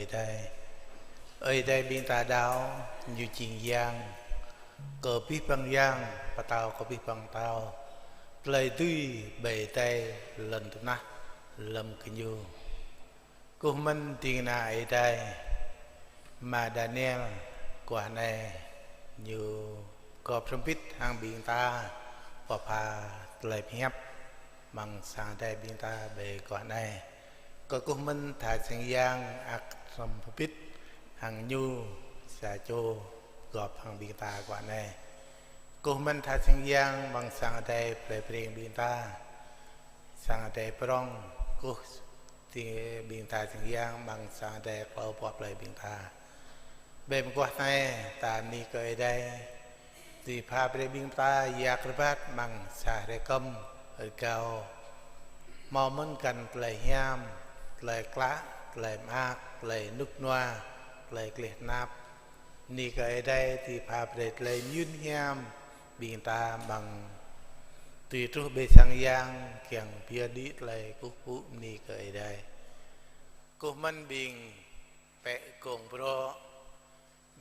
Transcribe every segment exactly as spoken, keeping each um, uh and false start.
Adai. Ơi Adai ƀing ta đaŏ, Ñu jing Yang kơ abih bang yang, Pơtao kơ abih bang pơtao, tơlơi dưi ƀơi adai lŏn tơnah lơ̆m kơ Ñu. Kơkuh mơ̆n ding kơna Ơi Adai, Ama Daniel, guah anai ñu gŏp hrŏm hơbĭt hăng ƀing ta pơpha tơlơi pơhiăp amăng sang Adai ƀing ta ƀơi guah anai. Kơkuh mơ̆n tha sang yang ăt hrŏm hơbĭt hăng ñu sa čô gŏp hăng ƀing ta guah anai. Kơkuh mơ̆n tha sang yang amăng sang Adai plei Breng ƀing ta, sang Adai prŏng, kơkuh ti ƀing ta sang yang amăng sang Adai klâo boh plei ƀing ta. Ƀơi mơguah anai, ta bơni kơ Ơi Adai, dưi pha brơi ƀing ta yak rơbat amăng sa hrơi kơm rơgao, hmâo mơ̆n găn tơlơi hiam, tơlơi klă, tơlơi mơak, tơlơi rơnŭk rơnua, tơlơi gleh tơnap. Bơni kơ Ơi Adai dưi pha brơi tơlơi mơyŭn hiam ƀing ta amăng dưi truh ƀơi sang yang kiăng pơyơr đĭ tơlơi kơkuh pơpŭ. Bơni kơ Ơi Adai. Kơkuh mơ̆n ƀing pĕ gong brŏ,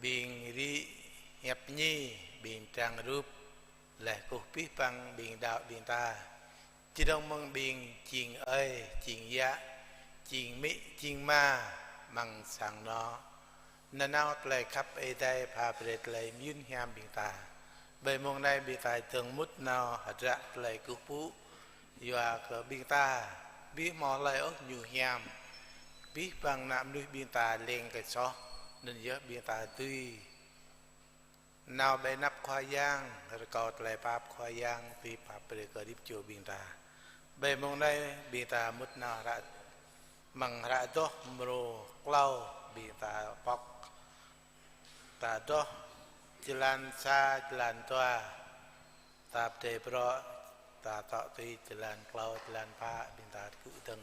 ƀing rĭ hiăp ñi, ƀing trang rup, laih kơkuh abih bang ƀing đaŏ ƀing ta, čơdơ̆ng mơ̆ng ƀing jing ơi, jing yă, jing amĭ, jing ama amăng sang anŏ. Nanao tơlơi khăp Ơi Adai pha brơi tơlơi mơyŭn hiam ƀing ta. Ƀơi mông anai ƀing ta dơ̆ng mŭt nao hơdră tơlơi kơkuh pơpŭ, yua kơ ƀing ta ƀu hmâo hlơi ôh ñu hiam. Abih bang ană mơnuih ƀing ta lêng kơ soh, anŭn yơh ƀing ta dưi nao ƀơi anăp Khua Yang, rơkâo tơlơi pap Khua Yang dưi pap brơi kơ hơdip čô ƀing ta. Ƀơi mông anai ƀing ta mŭt nao hră, amăng hră Adoh mrô klâo ƀing ta pŏk. Ta adoh jơlan sa, jơlan dua, ta pơdơi brŏ, ta tŏ tui jơlan klâo, jơlan pă, ƀing ta tơgŭ dơ̆ng.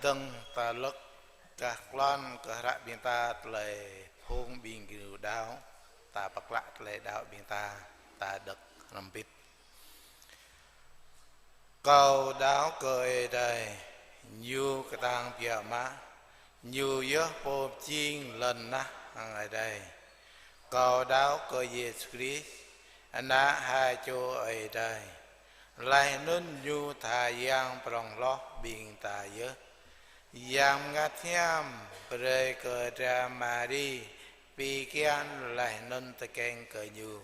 Dơ̆ng ta lơ̆k gah klon kơ hră ƀing ta tơlơi phung ƀing gơñu đaŏ, ta pơklă tơlơi đaŏ ƀing ta, ta đŏk hrŏm hơbĭt. Kâo đaŏ kơ Ơi Adai, Ñu kơtang biă mă, Ñu yơh Pô pơjing lŏn tơnah hăng adai. Kâo đaŏ kơ Yêsu Krist, Ană ha čô Ơi Adai, laih anŭn Ñu tha yang prŏng hloh ƀing ta yơh. Yang Bơngăt Hiam brơi kơ dra Mari pi kian laih anŭn tơkeng kơ Ñu.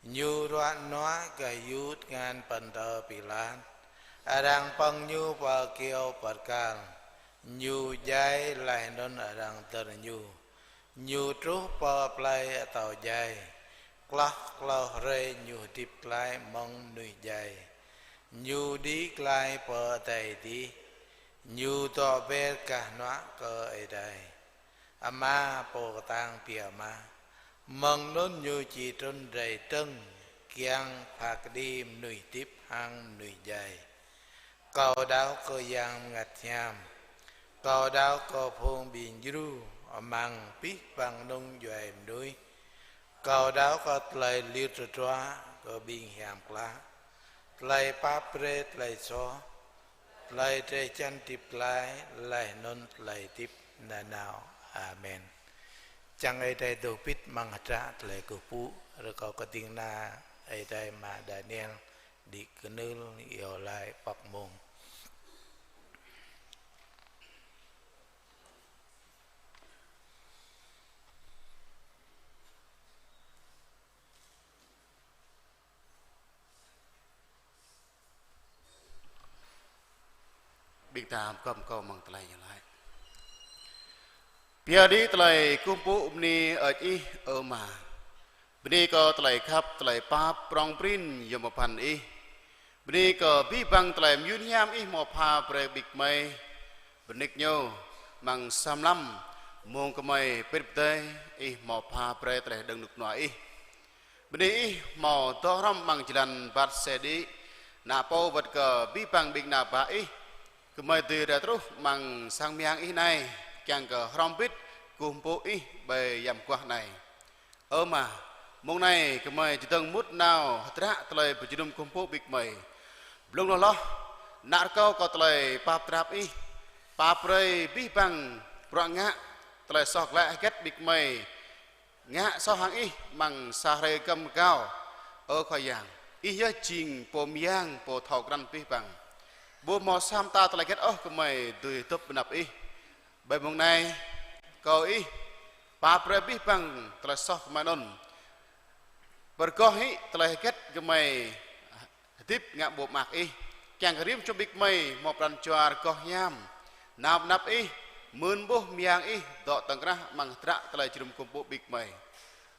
Ñu ruă nuă gah yŭ tơngan Pôntơ Pilat. Arăng pơ̆ng Ñu pơ kyâo bơrkal. Ñu djai laih anŭn arăng dơr Ñu. Ñu truh pơ plơi atâo djai. Klâo klâo hrơi Ñu hơdip glaĭ mơ̆ng mơnuih djai. Ñu đĭ glaĭ pơ adai adih. Ñu dŏ ber gah hnuă kơ Ơi Adai Ama Pô kơtang biă mă. Mơ̆ng anŭn Ñu či trŭn rai dơ̆ng kiăng pha kơđi mơnuih hơdip hăng mơnuih djai. Kâo đaŏ kơ Yang Bơngăt Hiam. Kâo đaŏ kơ phung ƀing djru amăng abih bang kơnung djuai mơnuih. Kâo đaŏ kơ tơlơi lir tơdruă kơ ƀing hiam klă, tơlơi pap brơi tơlơi soh, tơlơi drơi jăn hơdip glaĭ, laih anŭn tơlơi hơdip nanao. Amen. Čang Ơi Adai dŏ hơbĭt amăng hơdră tơlơi kơkuh pơpŭ. Rơkâo kơ ding kơna Ơi Adai Ama Daniel đĭ kơnưl iâu laĭ pŏk mông. Ƀing ta gum kơ amăng tơlơi iâu laĭ. Pioh đĭ tơlơi kơkuh pơpŭ bơni hơơč Ih, ơ Ama. Bơni kơ tơlơi khăp, tơlơi pap prŏng prin yôm pơphan Ih. Bơni kơ abih bang tơlơi mơyun hiam Ih hmâo pha brơi ƀing gơmơi. Bơni kơ ñu amăng sa mlam mông gơmơi pĭt pơdơi Ih hmâo pha brơi tơlơi hơđơ̆ng rơnŭk rơnua Ih. Bơni Ih hmâo dŏ hrŏm amăng jơlan bat sĕ đĭ, ană pô wơ̆t kơ abih bang ƀing ană bă Ih. Gơmơi dưi rai truh amăng sang mơyang Ih anai, kiăng kơ hrŏm hơbĭt kơkuh pơpŭ Ih ƀơi yam mơguah anai. Ơ Ama, mông anai gơmơi čơdơ̆ng mŭt nao hơdră tơlơi pơjơnum kơkuh pơpŭ ƀing gơmơi. Blung hloh hloh, ană rơkâo kơ tơlơi pap drap Ih, pap brơi abih bang bruă ngă, tơlơi soh glaĭ hơget ƀing gơmơi ngă soh hăng Ih amăng sa hrơi găm rơgao. Ơ Khua Yang, Ih yơh jing Pô mơyang, Pô thâo krăn abih bang. Ƀu hmâo sa mơta tơlơi hơget ôh gơmơi dưi hơdip ƀơi anăp Ih. Ƀơi mông anai, rơkâo Ih pap brơi abih bang tơlơi soh gơmơi anŭn. Pơrơgoh hĭ tơlơi hơget gơmơi hơdip ngă ƀu mơak Ih, kiăng kơ rĭm čô ƀing gơmơi hmâo pran jua rơgoh hiam, nao ƀơi anăp Ih, mưn ƀuh mơyang Ih dŏ tŏng krah amăng hơdră tơlơi jơnum kơkuh pơpŭ ƀing gơmơi.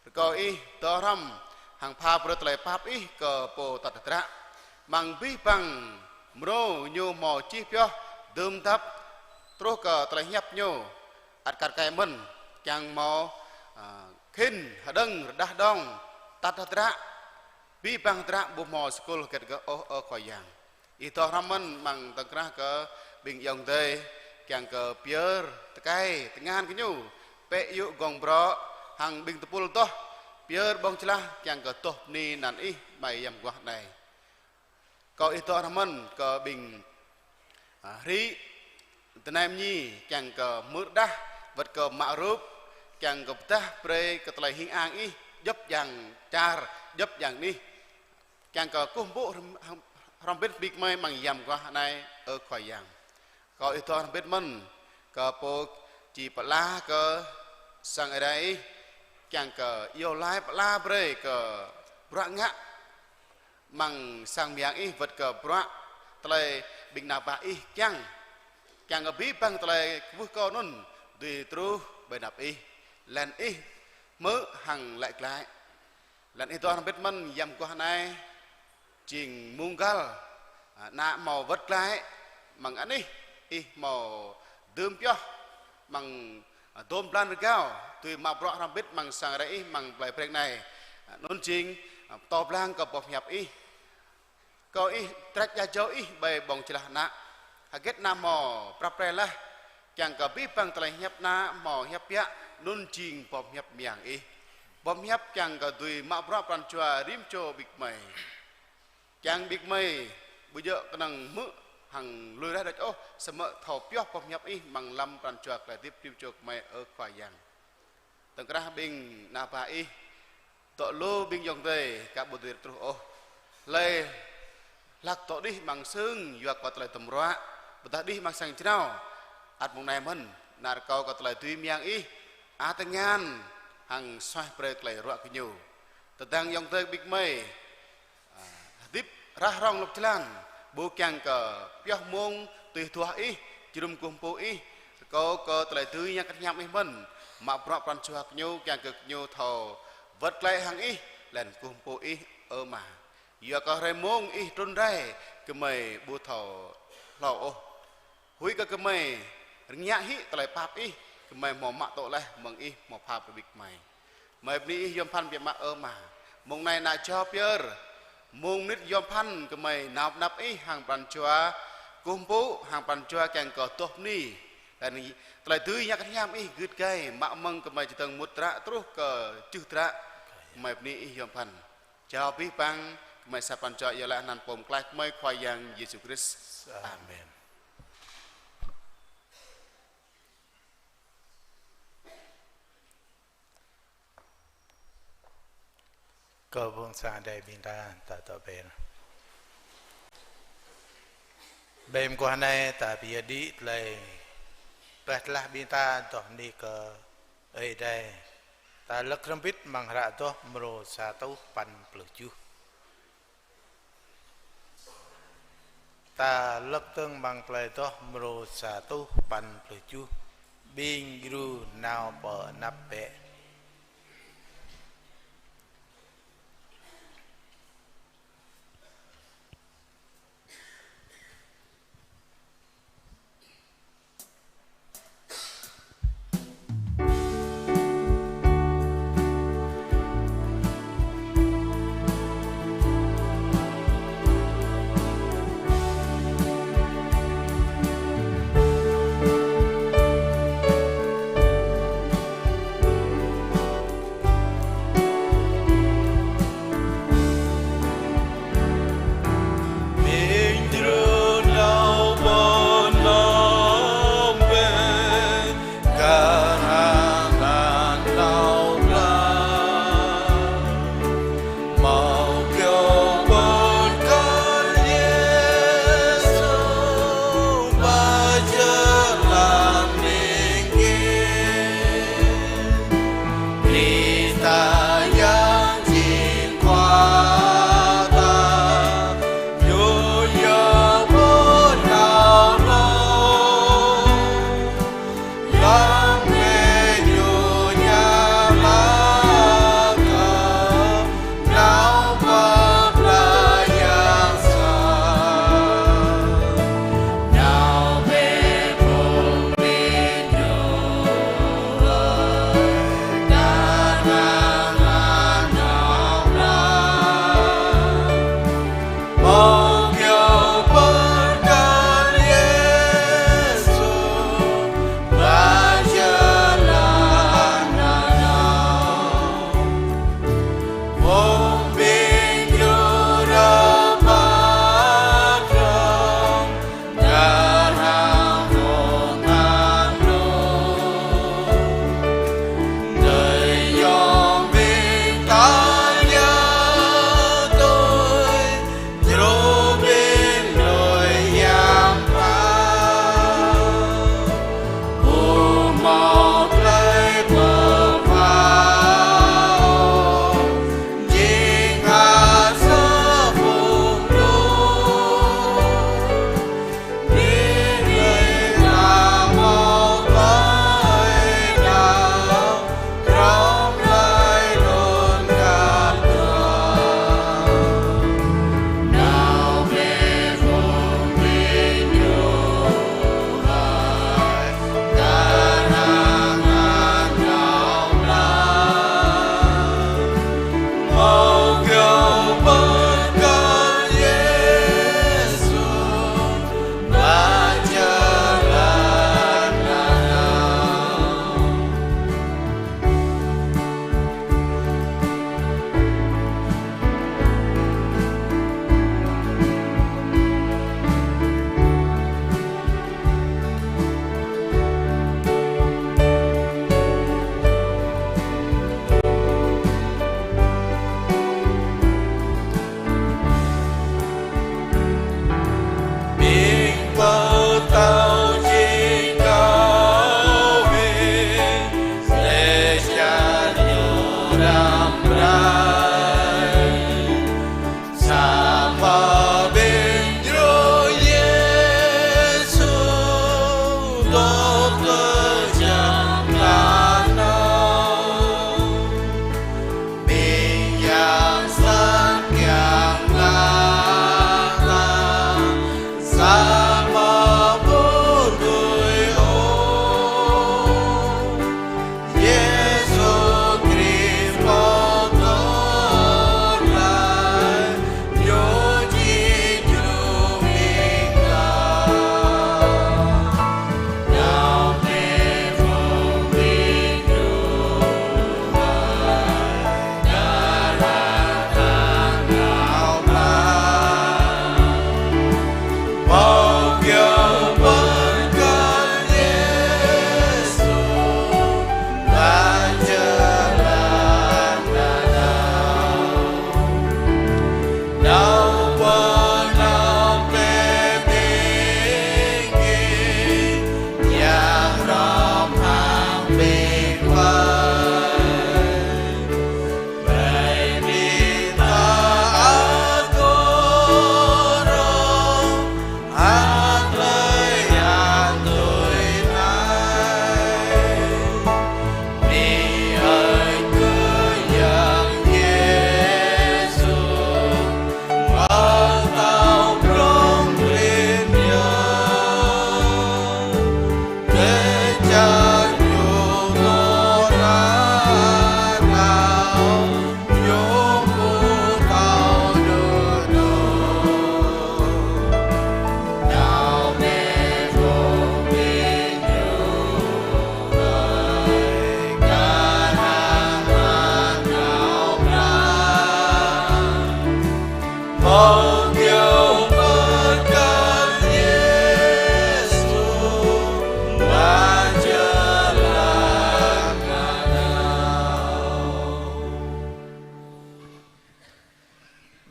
Rơkâo Ih dŏ hrŏm hăng pha brơi tơlơi pap Ih kơ pô tăt hơdră. Amăng abih bang mrô ñu hmâo čih pioh, dưm dăp, truh kơ tơlơi hiăp ñu ăt kar kaĭ mơ̆n, kiăng hmâo, a, khĭn, hơđơ̆ng, rơđah đong, tăt hơdră, abih bang hơdră ƀu hmâo skul hơget kơ ôh, ơ Khua Yang. Ih dŏ hrŏm mơ̆n amăng tŏng krah kơ ƀing ayŏng adơi, kiăng kơ pơyơr, tơkai, tơngan kơ ñu, pĕ yŭ gong brŏ, hăng ƀing tơpul adoh, pơyơr ƀơ̆ng jơlah, kiăng kơ adoh bơni anăn Ih ƀơi yam mơguah anai. Rơkâo Ih dŏ hrŏm mơ̆n kơ ƀing, a, hrĭ, tơnai mơñi, kiăng kơ hmư̆ rơđah, wơ̆t kơ mă rup, kiăng kơ pơdah brơi kơ tơlơi hing ang Ih, djŏp djang čar, djŏp djang anih. Kiăng kơ kơkuh pơpŭ hrŏm, hrŏm hơbĭt ƀing gơmơi amăng yam mơguah anai, ơ Khua Yang. Rơkâo Ih dŏ hrŏm hơbĭt mơ̆n kơ pô či pơala kơ sang Ơi Adai Ih, kiăng kơ iâu laĭ pơala brơi kơ bruă ngă amăng sang mơyang Ih wơ̆t kơ bruă tơlơi ƀing ană bă Ih kiăng, kiăng kơ abih bang tơlơi kwưh kơ anŭn dưi truh ƀơi anăp Ih, laih anŭn Ih hmư̆ hăng laĭ glaĭ. Laih anŭn Ih dŏ hrŏm hơbĭt mơ̆n yam mơguah anai, jing mông găl, a, ană hmâo wơ̆t glaĭ amăng anih, Ih hmâo dưm pioh amăng, a, dôm blan rơgao, dưi mă bruă hrŏm hơbĭt amăng sang Ơi Adai Ih amăng blai brek anai. A, anŭn jing, a, pơtô blang kơ boh hiăp Ih. Rơkâo Ih trĕč djă jâo Ih ƀơi ƀơ̆ng jơlah ană. Hơget ană hmâo prăp pre laih, kiăng kơ abih bang tơlơi hiăp ană hmâo hiăp biă, anŭn jing boh hiăp mơyang ih. Boh hiăp kiăng kơ dưi mă bruă pran jua rĭm čô ƀing gơmơi. Kiăng ƀing gơmơi ƀu djơ̆ kơnơ̆ng hmư̆ hăng lui raih đôč ôh, samơ̆ thâo pioh boh hiăp ih amăng lăm pran jua tơlơi hơdip rĭm čô gơmơi, ơ Khua Yang. Tơ̆ng krah ƀing ană bă ih, dŏ lu ƀing ayŏng adơi, aka ƀu dưi truh ôh. Hlơi hlak dŏ đih amăng sưng, yua kơ tơlơi tơm ruă, ƀôdah đih amăng sang jrao. Ăt mơ̆ng anai mơ̆n, ană rơkâo kơ tơlơi dưi mơyang ih, a tơngan, hăng suaih brơi tơlơi ruă kơ ñu. Tơdang ayŏng adơi ƀing gơmơi, a, hơdip rah rong lŏk jơlan, ƀu kiăng kơ pioh mông tui duah ih, jơnum kơkuh pơpŭ ih, rơkâo kơ tơlơi dưi ñă kơnhiam ih mơ̆n, mă bruă pran jua kơ ñu, kiăng kơ ñu thâo wơ̆t glaĭ hăng ih, laih anŭn kơkuh pơpŭ ih, ơ Ama. Yua kơ hrơi mông ih trŭn rai, gơmơi ƀu thâo hlâo ôh. Huĭ kơ gơmơi rơngiă hĭ tơlơi pap ih, gơmơi hmâo mă tŭ laih mơ̆ng ih hmâo pap brơi ƀing gơmơi. Gơmơi bơni ih yom pơphan biă mă, ơ Ama. Mông anai ană jao pơyơr, mông mơnit yom pơphan gơmơi nao pơ anăp ih hăng pran jua kơkuh pơpŭ, hăng pran jua kiăng kơ tŏh bơni. Laih anŭn tơlơi dưi ñă kơnhiam ih gưt gai, mă mơ̆ng gơmơi čơdơ̆ng mŭt dră truh kơ tơjuh dră. Gơmơi bơni ih yom pơphan. Jao abih bang, gơmơi sa pran jua iâu laĭ anăn Pô Pơklaih gơmơi Khua Yang Yêsu Krist. Amen. Kơ ƀing sang adai ƀing ta, ta dŏ ƀơi. Ƀơi mơguah anai ta pơyơr đĭ tơlơi pơklaih ƀing ta dŏ bơni kơ Ơi Adai. Ta lăk hrŏm hơbĭt amăng hră Adoh mrô sa rơtuh păn pluh tơjuh. Ta lăk dơ̆ng amăng tơlơi Adoh mrô sa rơtuh păn pluh tơjuh. Ƀing djru nao pơ anăp bĕ.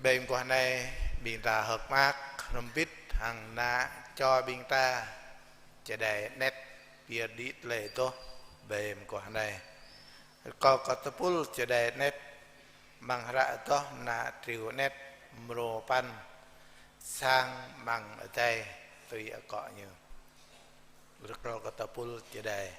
Ƀơi mơguah anai, ƀing ta hơ̆k mơak hrŏm hơbĭt hăng ană čô ƀing ta čơđai anet pơyơr đĭ tơlơi adoh ƀơi mơguah anai. Rơkâo kơ tơpul čơđai anet amăng hră adoh ană triu anet mrô păn, sang amăng adai tui akŏ ñu. Rơkâo kơ tơpul čơđai.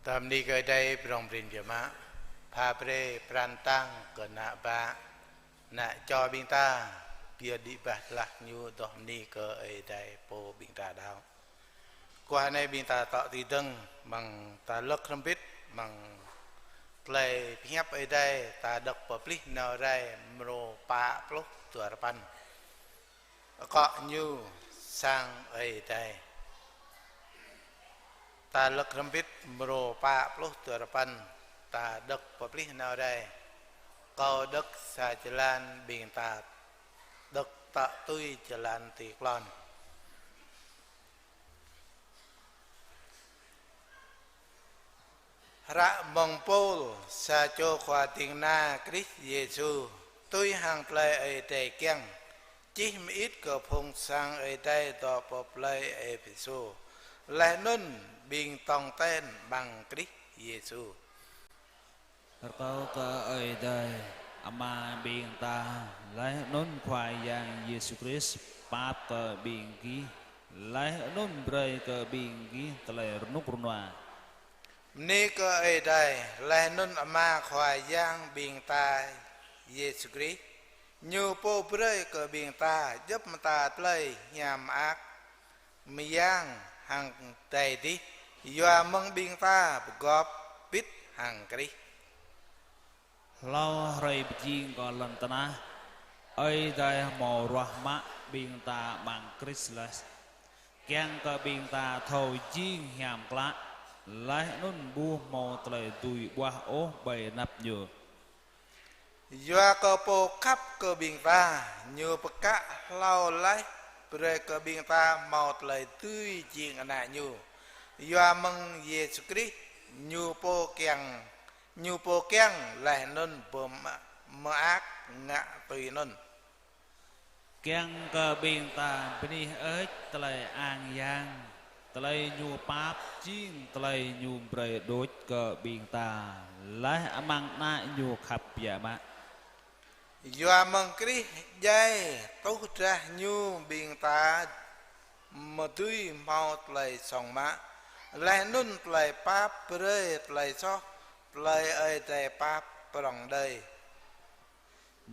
Ta bơni kơ Ơi Adai prong prin biă mă. Pha brơi pran tang kơ ană bă, ană čô ƀing ta, biă đĭ bah lah ñu dŏ bơni kơ Ơi Adai pô ƀing ta đaŏ. Guah anai ƀing ta tŏ tui dơ̆ng, mơ̆ng ta lơ̆k hrŏm hơbĭt, mơ̆ng tơlơi pơhiăp Ơi Adai, ta đŏk pơplih nao rai mrô pă pluh duarơpăn. Akŏ ñu sang Ơi Adai. Ta lơ̆k hrŏm hơbĭt mrô pă pluh duarơpăn, ta đŏk pơplih nao rai. Kâo đŏk sa jơlan, ƀing ta đŏk tŏ tui jơlan tui klon. Hră mơ̆ng Pôl, sa čô khua ding kơna Krist Yêsu, tui hăng tơlơi Ơi Adai kiăng, čih mơit kơ phung sang Ơi Adai dŏ pơ plơi Êphêsô, laih anŭn ƀing tong ten amăng Krist Yêsu. Rơkâo kơ Ơi Adai, Ama ƀing ta, laih anŭn Khua Yang Yêsu Krist, pap kơ ƀing gih, laih anŭn brơi kơ ƀing gih tơlơi rơnŭk rơnua. Bơni kơ Ơi Adai, laih anŭn Ama Khua Yang ƀing ta Yêsu Krist, Ñu pô brơi kơ ƀing ta djŏp mơta tơlơi hiam mơak mơyang hăng adai adih, yua mơ̆ng ƀing ta pơgop bit hăng Krist. Hlâo hrơi pơjing kơ lŏn tơnah, Ơi Adai hmâo ruah mă ƀing ta amăng Krist laih, kiăng kơ ƀing ta thâo jing hiam klă, laih anŭn ƀu hmâo tơlơi dưi ƀuah ôh ƀơi anăp Ñu. Yua kơ Pô khăp kơ ƀing ta, Ñu pơkă hlâo laih brơi kơ ƀing ta hmâo tơlơi dưi jing ană Ñu, yua mơ̆ng Yêsu Krist, Ñu pô kiăng, Ñu pô kiăng laih anŭn pơmơak ngă tui anŭn. Kiăng kơ ƀing ta bơni hơơč tơlơi ang yang, tơlơi Ñu pap jing tơlơi Ñu brơi đôč kơ ƀing ta, laih amăng Ană Ñu khăp biă mă. Yua mơ̆ng Krist djai tuh drah Ñu ƀing ta mơ̆ dưi hmâo tơlơi song mă, laih anŭn tơlơi pap brơi tơlơi soh, tơlơi Ơi Adai pap prŏng đơi.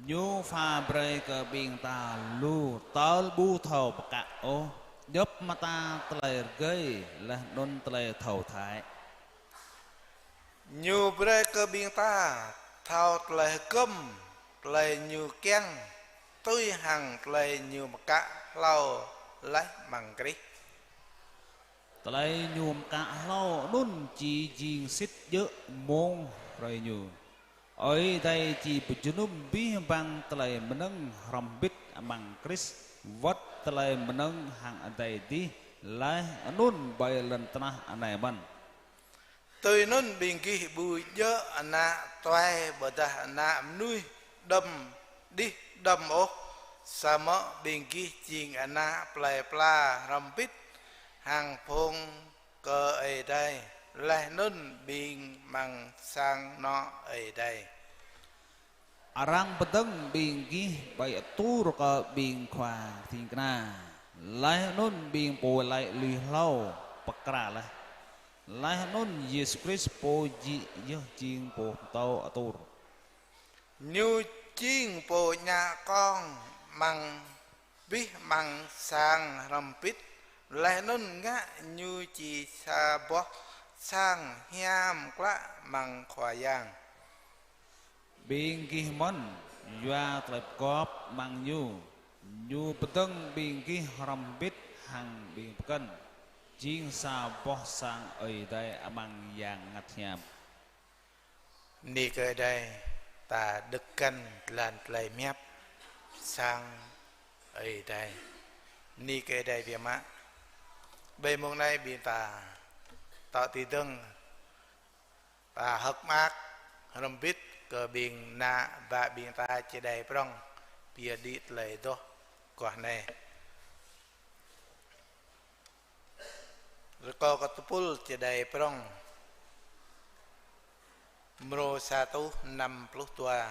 Ñu pha brơi kơ ƀing ta lu tơl ƀu thâo pơkă ôh, djŏp mơta tơlơi rơgơi laih anŭn tơlơi thâo thâi. Ñu brơi kơ ƀing ta thâo tơlơi hơgŏm, tơlơi Ñu kiăng, tui hăng tơlơi Ñu pơkă hlâo laih amăng Krist. Tơlơi Ñu pơkă hlâo anŭn či jing sĭt djơ̆ mông hrơi Ñu. Ơi Adai či pơjơnum abih bang tơlơi mơnơ̆ng hrŏm hơbĭt amăng Krist, wơ̆t tơlơi mơnơ̆ng hăng adai adih, laih anŭn ƀơi lŏn tơnah anai mơ̆n. Tui anŭn ƀing gih ƀu djơ̆ ană tuai ƀôdah ană mơnuih đom đih đom ôh, samơ̆ ƀing gih jing ană plơi pla hrŏm hơbĭt hăng phung kơ Ơi Adai, laih anŭn ƀing amăng sang anŏ Ơi Adai. Arăng pơdơ̆ng ƀing gih ƀơi atur kơ ƀing khua ding kơna, laih anŭn ƀing pô laĭ lui hlâo pơkra laih, laih anŭn Yêsu Krist pô djik yơh jing pô pơtô atur. Ñu jing pô ñă kông amăng abih bang sang hrŏm hơbĭt, laih anŭn ngă Ñu či sa boh sang hiam klă amăng Khua Yang. Ƀing gih mơ̆n, yua tơlơi pơgop amăng Ñu, Ñu pơdơ̆ng ƀing gih hrŏm hơbĭt hăng ƀing pơkŏn, jing sa boh sang Ơi Adai amăng Yang Bơngăt Hiam. Bơni kơ Ơi Adai, ta đŏk găn tơlơi pơhiăp sang Ơi Adai. Bơni kơ Ơi Adai biă mă. Ƀơi mông anai ƀing ta tŏ tui dơ̆ng, ta hơ̆k mơak hrŏm hơbĭt kơ ƀing ană bă ƀing ta čơđai prŏng, biă đĭ tơlơi adoh guah anai. Rơkâo kơ tơpul čơđai prŏng mrô sa rơtuh năm pluh dua.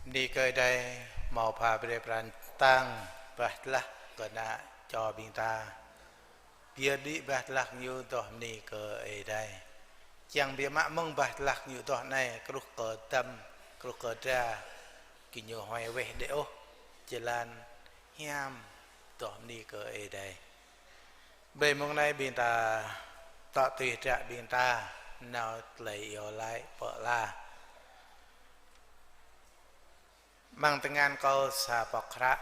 Bơni kơ Ơi Adai hmâo pha brơi pran tang bah tơlah kơ ană čô ƀing ta. Pơyơr đĭ bah tơlah ñu dŏ bơni kơ Ơi Adai. Čang biă mă mơ̆ng bah tơlah ñu dŏ anai, kruh kơ dăm, kruh kơ dra, kơ ñu huai weh đĕ ôh, jơlan hiam dŏ bơni kơ Ơi Adai. Ƀơi mông anai ƀing ta tŏ tui hră ƀing ta nao tơlơi iâu laĭ pơala. Amăng tơngan kâo sa pŏk hră.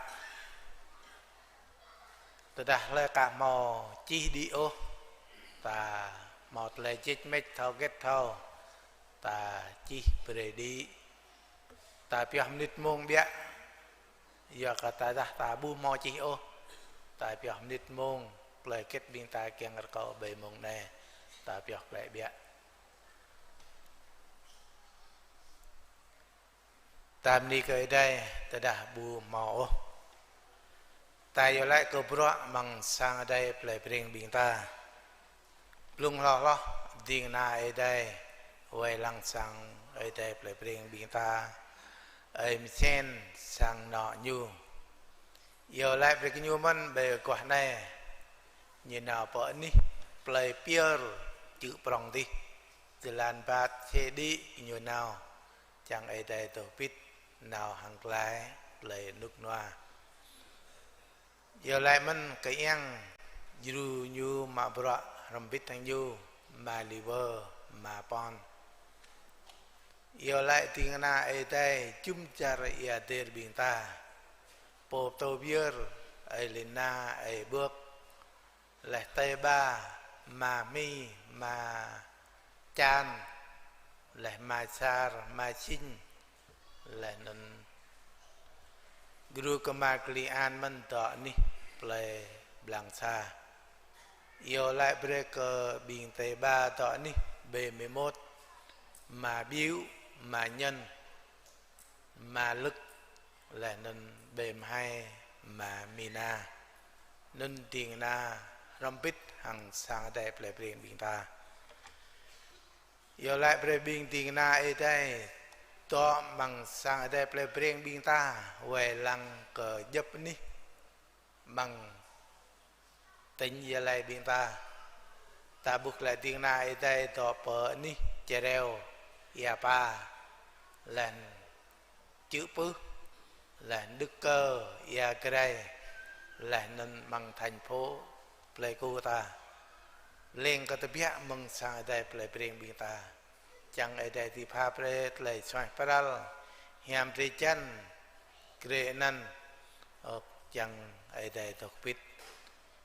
Tơdah hlơi ka hmâo čih đĭ ôh, ta hmâo tơlơi čih mĕč thâo hơget thâo, ta čih brơi đĭ. Ta pioh mơnit mông biă. Yua kơ tơdah ta ƀu hmâo čih ôh, ta pioh mơnit mông, tơlơi hơget ƀing ta kiăng rơkâo ƀơi mông anai, ta pioh glaĭ biă. Ta bơni kơ Ơi Adai, tơdah ƀu hmâo ôh. Ta iâu laĭ kơ bruă amăng sang Ơi Adai plei Breng ƀing ta. Blung hloh hloh, ding kơna Ơi Adai, wai lăng sang Ơi Adai plei Breng ƀing ta, ơi Mơsen sang anŏ ñu. Iâu laĭ brơi kơ ñu mơ̆n ƀơi aguah anai, ñu nao pơ anih plei pơyơr čư̆ prŏng adih, jơlan bat čê đĭ ñu nao, čang Ơi Adai dŏ pĭt nao hăng glai tơlơi rơnŭk rơnua. Iâu laĭ mơ̆n kơ yang djru ñu mă bruă hrŏm hơbĭt hăng ñu, mă liwơ, mă pon. Iâu laĭ ding kơna Ơi Adai jum dar ia der ƀing ta. Pô pơtô pơyơr, ơi Lina, ơi Bơk, laih Tê Ba, mă Hmi, mă Čan, laih mă Sar, mă Sing, laih anŭn gru kơ mă Kli An mơ̆n dŏ anih plei Blang Sa. Iâu laĭ brơi kơ ƀing Tê Ba dŏ anih ƀơi Mê Môt, mă Biu, mă Nhân, mă Lưk, laih anŭn ƀơi Mhai, mă Mina. Anŭn ding kơna hrŏm hơbĭt hăng sang Ơi Adai plei Breng ƀing ta. Iâu laĭ brơi ƀing ding kơna Ơi Adai dŏ amăng sang Ơi Adai plei Breng ƀing ta, wai lăng kơ djŏp anih amăng tỉnh Gia Lai ƀing ta. Ta ƀuh laih ding kơna Ơi Adai dŏ pơ anih Čơreo, Ia Pa, laih Čư̆ Pưh, laih Đức Cơ, Ia Grai, laih anŭn amăng thành phố Pleiku ta. Leng kơ tơbiă mơ̆ng sang Ơi Adai plei Breng ƀing ta. Čang Ơi Adai ti pha brơi tơlơi suaih pral, hiam drơi jăn, grê anăn, ơ, čang Ơi Adai dŏ pĭt.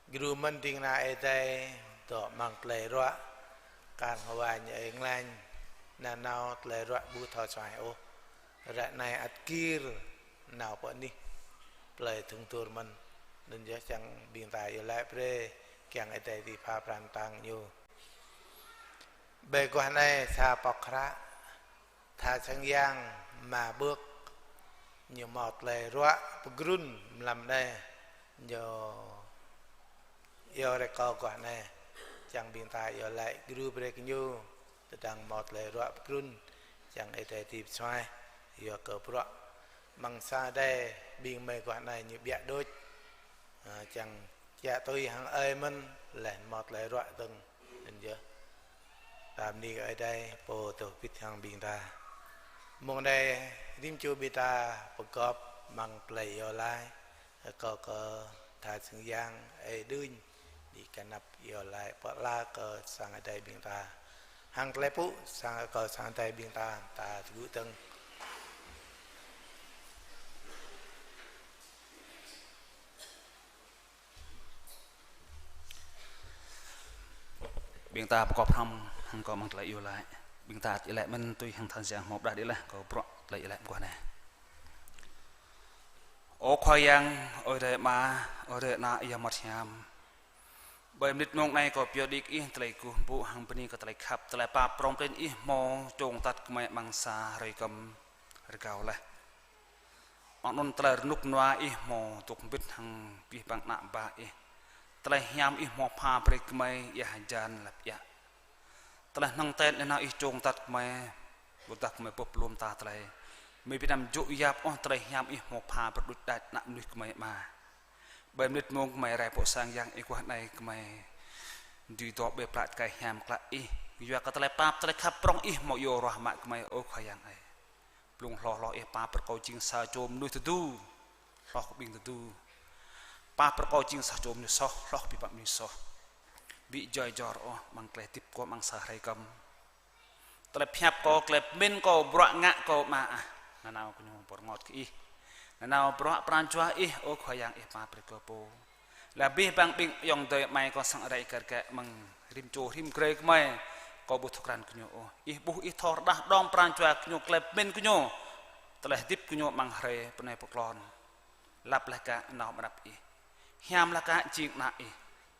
Gru mơ̆n ding kơna Ơi Adai dŏ amăng tơlơi ruă, kar hơwa ñu ơi nglañ, nanao tơlơi ruă ƀu thâo suaih ôh. Ră anai ăt gir nao pơ anih plei thŭng tur mơ̆n. Anŭn yơh čang ƀing ta iâu laĭ brơi kiăng Ơi Adai ti pha pran tang ñu. Ƀơi aguah anai sa pŏk hră, tha sang yang mă Bơk, ñu hmâo tơlơi ruă pơgrŭn mlam anai, ñu iâu rơkâo aguah anai, čang ƀing ta iâu laĭ gru brơi kơ ñu, tơdang hmâo tơlơi ruă pơgrŭn, čang Ơi Adai ti pơsuaih, yua kơ bruă amăng sang Ơi Adai ƀing mơi aguah anai ñu biă đôč. Ơ, čang kiă tui hăng ơi mơ̆n, laih hmâo tơlơi ruă dơ̆ng. Anŭn yơh. Ta bơni kơ Ơi Adai, pô dŏ pĭt hăng ƀing ta. Mông anai, rĭm čô ƀing ta pơgop amăng tơlơi iâu laĭ, rơkâo kơ tha sang yang, ơi Đưnh, đĭ kơnăp iâu laĭ pơala kơ sang Ơi Adai ƀing ta. Hăng tơlơi pŭ, sang kơ sang Ơi Adai ƀing ta, ta tơgŭ dơ̆ng. Ƀing ta pơgop hrŏm hăng kâo amăng tơlơi iâu laĭ. Ƀing ta iâu laĭ mơ̆n tui hăng tha sang yang hmâo pơđar đĭ laih kơ bruă tơlơi iâu laĭ mơguah anai. Ơ Khua Yang, Ơi Adai Ama, Ơi Adai Ană, Yang Bơngăt Hiam. Ƀơi mơnit mông anai kâo pơyơr đĭ kơ Ih tơlơi kơkuh pơpŭ hăng bơni kơ tơlơi khăp, tơlơi pap prŏng prin Ih hmâo čong tat gơmơi amăng sa hrơi kơm rơgao laih. Amăng anŭn tơlơi rơnŭk rơnua Ih hmâo dŏ hơbĭt hăng abih bang ană bă Ih. Tơlơi hiam Ih hmâo pha brơi gơmơi ia hơjan lăp iă. Tơlơi hơnơ̆ng ten nanao Ih čong tat gơmơi, ƀôdah gơmơi bưp lŏm ta tơlơi Mơi ƀu anăm djơ̆ yap ôh tơlơi hiam Ih hmâo pha pơđuč đač ană mơnuih gơmơi Ama. Ƀơi mơnit mông gơmơi rai pơ sang yang Ih guah anai gơmơi dưi dŏ ƀơi plă tơkai hiam klă Ih. Yua kơ tơlơi pap tơlơi khăp prŏng Ih hmâo iâu ruah mă gơmơi, ơ Khua Yang ơi. Blung hloh hloh Ih pap rơkâo jing sa čô mơnuih tơdu, hloh kơ ƀing tơdu. Pap rơkâo jing sa čô mơnuih soh, hloh kơ ƀing mơnuih soh. Ƀu djơ̆ djơ̆ ôh amăng tơlơi hơdip kâo amăng sa hrơi kơm. Tơlơi pơhiăp kâo, tơlơi pơmĭn kâo, bruă ngă kâo Ama ah. Nanao kơ ñu pơrơngot kơ Ih. Nanao bruă pran jua Ih, ơ Khua Yang, Ih pap brơi kơ pô. Laih abih bang ƀing ayŏng adơi amai kâo sang rai kar kaĭ amăng rĭm čô rĭm grê gơmơi. Kâo ƀu thâo krăn kơ ñu ôh. Ih ƀuh, Ih thâo rơđah đom pran jua kơ ñu, tơlơi pơmĭn kơ ñu, tơlơi hơdip kơ ñu amăng hrơi pơ anai pơklŏn. Lăp laih kơ nao mơnăp Ih. Hiam laih kơ jing ană Ih.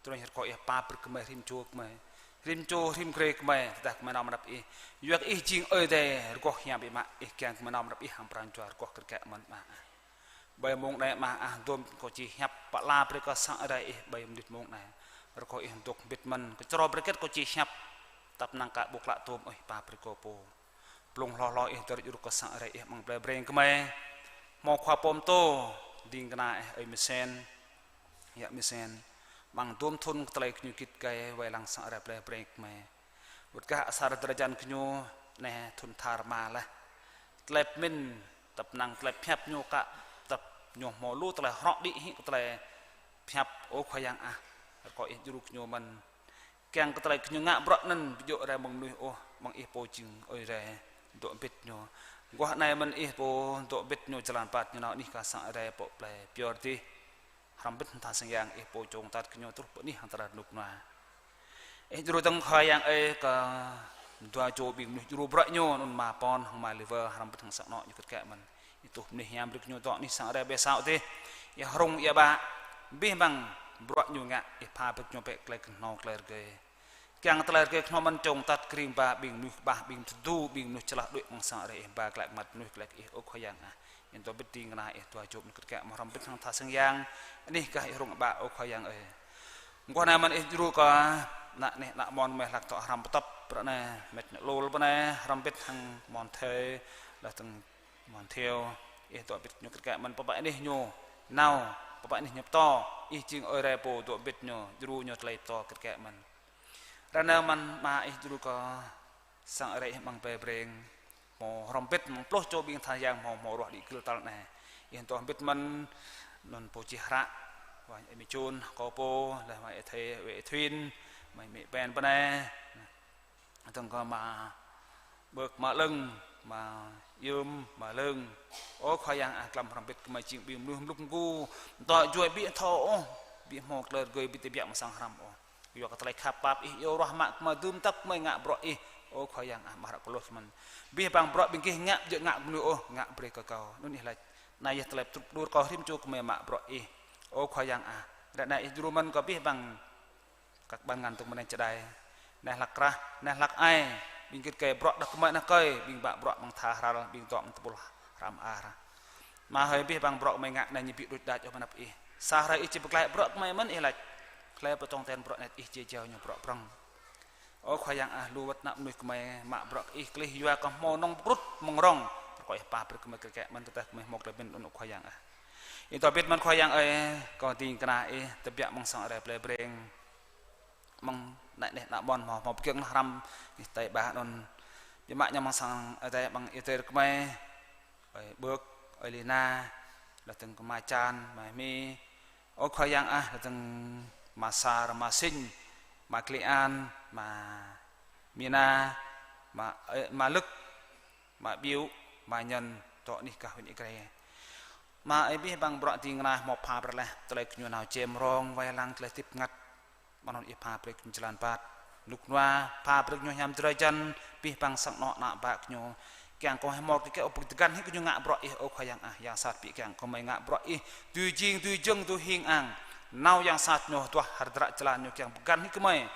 Tui anŭn rơkâo Ih pap brơi kơ gơmơi rĭm čô gơmơi. Rĭm čô rĭm grê gơmơi, tơdah gơmơi nao mơnăp Ih. Yua kơ Ih jing Ơi Adai rơgoh hiam biă mă, Ih kiăng gơmơi nao mơnăp Ih hăng pran jua rơgoh kar kaĭ mơ̆n Ama ah. Ƀơi mông anai Ama ah, dôm kâo či hiăp pơala brơi kơ sang rai Ih ƀơi mơnit mông anai. Rơkâo Ih dŏ hơbĭt mơ̆n, kơčrâo bơrơkĕt kâo či hiăp. Tăp năng kơ ƀu klă tôm Ih pap brơi kơ pô. Blung hloh hloh Ih dơr djru kơ sang rai Ih amăng plei Breng gơmơi. Hmâo khua pô pơtô, ding kơna Ih ơi Mơsen, yă Mơsen. Amăng dôm thŭn kơ tơlơi kơ ñu git gai wai lăng sang rai plei Breng gơmơi. Wơ̆t gah asar drơi jăn kơ ñu anai thŭn tha rơma laih. Tơlơi pơmĭn, tăp năng tơlơi pơhiăp ñu kơ, tăp ñu hmâo lu tơlơi hrŏ đĭ hĭ kơ tơlơi pơhiăp, ơ Khua Yang ah. Rơkâo Ih djru kơ ñu mơ̆n. Kiăng kơ tơlơi kơ ñu ngă bruă anŭn ƀu djơ̆ rai mơ̆ng mơnuih ôh, mơ̆ng Ih pô jing Ơi Adai dŏ hơbĭt ñu. Guah anai mơ̆n Ih pô dŏ hơbĭt ñu jơlan pat ñu nao anih kơ sang rai pơ plei pioh dih. Hrŏm hơbĭt hăng tha sang yang Ih pô čong tat kơ ñu truh pơ anih hăng tơlơi rơnŭk rơnua. Ih djru dơ̆ng Khua Yang ơi kơ dua čô ƀing mơnuih djru bruă ñu anŭn Ama Pon hăng Ama Liver, hrŏm hơbĭt hăng sang anŏ ñu kơt kaĭ mơ̆n. Ih tuh mơnuih hiam brơi kơ ñu dŏ anih sang rai ƀơi asâo dih. Ih rŭng ia ƀă, abih bang bruă ñu ngă, Ih pha brơi kơ ñu bĕ tơlơi kơhnâo tơlơi rơgơi. Kiăng tơlơi rơgơi kơhnâo mơ̆n čong tat kring ba ƀing mơnuih kơƀah, ƀing tơdu, ƀing mơnuih čơlah đuaĭ amăng sang rai Ih, ba glaĭ mơ̆ng mơnuih glaĭ Ih, ơ Khua Yang ah. Ih dŏ hơbĭt ding kơna Ih dua čô mơnuih kơt kaĭ mơ̆n, hrŏm hơbĭt hăng tha sang yang. Anih kah Ih rŭng ƀă, ơ Khua Yang ơi. Guah anai mơ̆n Ih djru kơ ană neh ană mon gơmơi hlak dŏ hrăm pơtŏp, pơ anai met nă lul pơ anai, hrŏm hơbĭt hăng mon Thê, laih dơ̆ng mon Thiêu. Ih dŏ hơbĭt ñu kơt kaĭ mơ̆n, pơpă anih ñu nao, pơpă anih ñu pơtô, Ih jing Ơi Adai pô dŏ hơbĭt ñu, djru ñu tơlơi pơtô kơt kaĭ mơ̆n. Ră anai mơ̆n Ama Ih djru kơ sang rai Ih amăng plei Breng. Hmâo hrŏm hơbĭt mơ̆ng pluh čô ƀing tha yang hmâo, hmâo ruah đĭ gưl tal anai. Ih dŏ hơbĭt mơ̆n anŭn pô čih hră, wa Ơi Mĭ Čun, kâo pô, laih wa Ơi Thê, wa Ơi Thuyên, mơi Mĭ Ben pơ anai. Dơ̆ng kơ Ama Bơk, Ama Lơ̆ng, Ama Yơm, Ama Lơ̆ng. Ơ Khua Yang ah, glăm hrŏm hơbĭt gơmơi jing ƀing mơnuih mlŭk mgu. Dŏ juăi ƀu thâo ôh, ƀu hmâo tơlơi rơgơi, ƀu tơbiă amăng sang hrăm ôh. Yua kơ tơlơi khăp pap Ih iâu ruah mă gơmơi dưm tăp gơmơi ngă bruă Ih. Ơ Khua Yang ah, mơ̆ hră Pôlôs mơ̆n. Abih bang bruă ƀing gih ngă, ƀu djơ̆ ngă mơnuih ôh, ngă brơi kơ kâo. Anŭn Ih laĭ. Anai yơh tơlơi pơtrŭt pơđur kâo rĭm čô gơmơi mă bruă Ih. Ơ Khua Yang ah. Ră anai Ih djru mơ̆n kơ abih bang kơ ƀan ngăn tơ̆ng mơnai čơđai. Anai hlak krah, anai hlak ai. Ƀing git gai bruă đah kơmơi anai kơi, ƀing ƀă bruă amăng tha hrăl, ƀing dŏ amăng tơpul hrăm ar. Ama hơi, abih bang bruă gơmơi ngă anai ñu ƀu đôč đač ôh mơnăp Ih. Sa hrơi Ih či pơglaĭ bruă gơmơi mơ̆n Ih laĭ. Hlơi pơtong ten bruă anet Ih či jao ñu bruă prŏng. Ơ Khua Yang ah, lu wơ̆t ană mơnuih gơmơi mă bruă kơ Ih klih yua kơ hmâo nong pơkrŭt mơ̆ng rŏng. Rơkâo Ih pap brơi gơmơi kơ kĕ mơ̆n tơdah gơmơi hmâo tơlơi pơmĭn anŭn, ơ Khua Yang ah. Ih dŏ hơbĭt mơ̆n Khua Yang ơi, kơ ding kơna Ih, tơbiă amăng sang rai plei Breng. Amăng anai neh ană mon hmâo, hmâo pơgiŏng hrăm, Ih tai ƀă anŭn. Biă mă ñu amăng sang Ơi Adai, amăng Ih tai rơkmai. Ơi Bơk, Ơi Lina, laih dơ̆ng kơ Ama Chan, Ama Hmi. Ơ Khua Yang ah, laih dơ̆ng Ama Sar, Ama Sing, Ama Klian, Ama Mina, Ama, ơ, Ama Lơ̆k, Ama Biu, Ama Nhân, dŏ anih gah huyện Ia Grai. Ama ơi, abih bang bruă ding kơna hmâo pha brơi laih, tơlơi kơ ñu nao čem rong, wai lăng tơlơi hơdip bơngăt. Mơ̆n anŭn Ih pha brơi kơ ñu jơlan pat. Rơnŭk rơnua, pha brơi kơ ñu hiam drơi jăn, abih bang sang anŏ ană bă kơ ñu. Kiăng kơ hmâo tơlơi kơ ƀu tơgăn hĭ kơ ñu ngă bruă Ih, ơ Khua Yang ah, yang sat ƀu kiăng kơ gơmơi ngă bruă Ih. Dưi jing, dưi jơ̆ng, dưi hing ang. Nao yang sat ñu duah hơdră jơlan ñu kiăng pơgăn hĭ kơ gơmơi.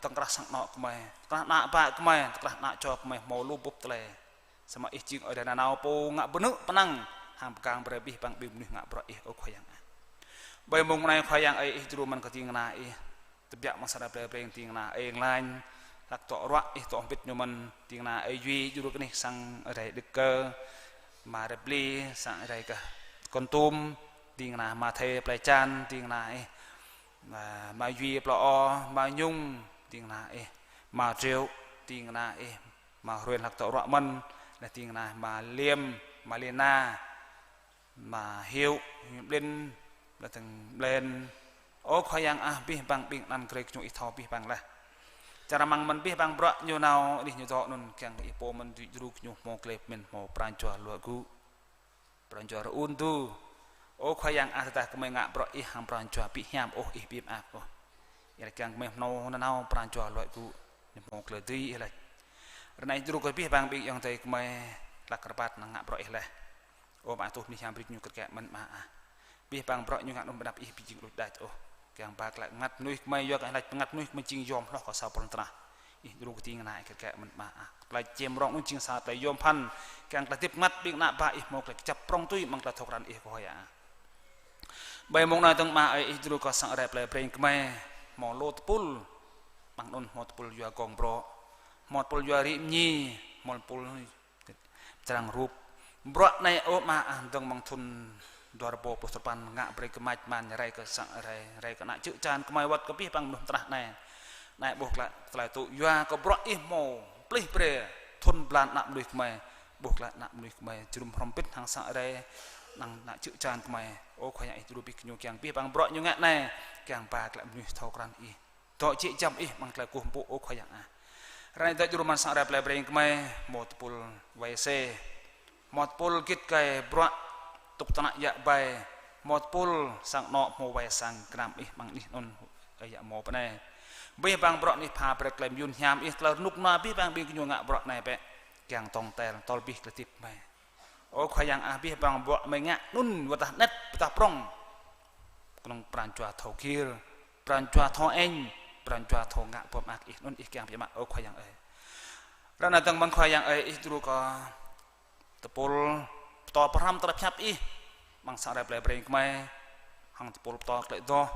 Tơ̆ng krah sang anŏ gơmơi, tơ̆ng krah ană bă gơmơi, tơ̆ng krah ană čô gơmơi hmâo lu bưp tơlơi. Samơ̆ Ih jing Ơi Adai nanao pô ngă bơnư̆ pơnăng, hăng pơgang brơi abih bang ƀing mơnuih ngă bruă Ih, ơ Khua Yang ah. Ƀơi mông anai Khua Yang ơi, Ih djru mơ̆n kơ ding kơna Ih. Tơbiă amăng sang rai plei Breng ding kơna Ơi Nglañ, hlak dŏ ruă, Ih dŏ hơbĭt ñu mơ̆n, ding kơna Ơi Dui djru kơ anih sang rai Đức Cơ. Ama Rep Bli, sang rai kơ Kon Tum, ding kơna Ama Thê plơi Čan, ding kơna ih, Ama, Ama Yui plơi O, Ama Nhung, ding kơna ih, Ama Triệu, ding kơna ih, Ama Hruen hlak tŏ ruă mơ̆n, laih ding kơna Ama Liêm, Ama Lina, Ama Hiu, Hiu Blin, laih dơ̆ng Blen. Ơ Khua Yang ah, abih bang ƀing anăn grê kơ ñu ih thâo abih bang laih. Čar amăng mơ̆n abih bang bruă ñu nao, anih ñu dŏ anŭn kiăng kơ ih pô mơ̆n dưi djru kơ ñu hmâo klei pơmĭn hmâo pran jua luă gŭ. Pran jua rơun du. Ơ Khua Yang ah, tơdah gơmơi ngă bruă ih hăng pran jua ƀu hiam ôh, ih ƀu mơak ôh. Ih laĭ kiăng gơmơi hmâo nanao pran jua luă gŭ, ñu hmâo tơlơi dưi ih laĭ. Ră anai djru kơ abih bang ƀing ayŏng adơi gơmơi hlăk rơbat năng ngă bruă ih laih. Ơ Ama ah, tuh mơnuih hiam brơi ñu kơt kĕ mơ̆n Ama ah. Abih bang bruă ñu ngă anŭn ƀơi anăp ih ƀu jing đôč đač ôh. Kiăng ba tơlơi bơngăt mơnuih gơmơi, yua kơ ih laĭ bơngăt mơnuih gơmơi jing yom hloh kơ sa pơlŏn tơnah. Ih djru kơ ding kơna ih kơt kĕ mơ̆n Ama ah. Tơlơi čem rông anŭn jing sa tơlơi yom pơphan. Kiăng tơlơi hơdip bơngăt ƀing ană bă ih hmâo tơlơi kơjăp prŏng tui amăng tơlơi thâo krăn ih Khua Yang ah. Ƀơi mông anai dơ̆ng Ama ơi, ih djru kơ sang rai plei Breng gơmơi, hmâo lu tơpul, amăng anŭn hmâo tơpul yua gong brŏ, hmâo tơpul yua rĭ mơñi, hmâo tơpul črang rup. Bruă anai ơ Ama ah, dơ̆ng mơ̆ng thŭn dua rơbâo pluh tơpăn ngă brơi kơ mač man rai kơ sang rai, rai kơ ană čư̆ čan gơmơi wơ̆t kơ abih bang mơnuih mơtrah anai. Anai ƀuh glaĭ tơlơi tŭ yua kơ bruă ih hmâo plih brơi thŭn blan ană mơnuih gơmơi, ƀuh glaĭ ană mơnuih gơmơi jơnum hrŏm hơbĭt hăng sang rai, năng ană čư̆ čan gơmơi. Ơ Khua Yang, ih djru abih kơ ñu kiăng abih bang bruă ñu ngă anai kiăng ba glaĭ mơnuih thâo krăn ih, dŏ jĕ jăm ih amăng tơlơi kơkuh pơpŭ ơ Khua Yang ah. Ră anai dŏ djru mơ̆n sang rai plei Breng gơmơi, hmâo tơpul wai se, hmâo tơpul git gai bruă tŭk tơnă yă bai, hmâo tơpul sang anŏ hmâo wai sang gơnam ih amăng anih anŭn, ơi yă hmâo pơ anai. Abih bang bruă anih pha brơi tơlơi mơyun hiam ih, tơlơi rơnŭk rơnua abih bang ƀing gơñu ngă bruă anai bĕ kiăng tong tel tơl abih tơlơi hơdip gơmơi. Ơ Khua Yang ah, abih bang bruă gơmơi ngă anŭn wơ̆t tah anet, wơ̆t tah prŏng, kơnơ̆ng pran jua thâo gir, pran jua thâo ĕng, pran jua thâo ngă pơmơak ih anŭn ih kiăng biă mă ơ Khua Yang ơi. Ră anai dơ̆ng mơ̆n Khua Yang ơi, ih djru kơ tơpul pơtô pơhrăm tơlơi pơhiăp ih amăng sang rai plei Breng gơmơi, hăng tơpul pơtô tơlơi adoh,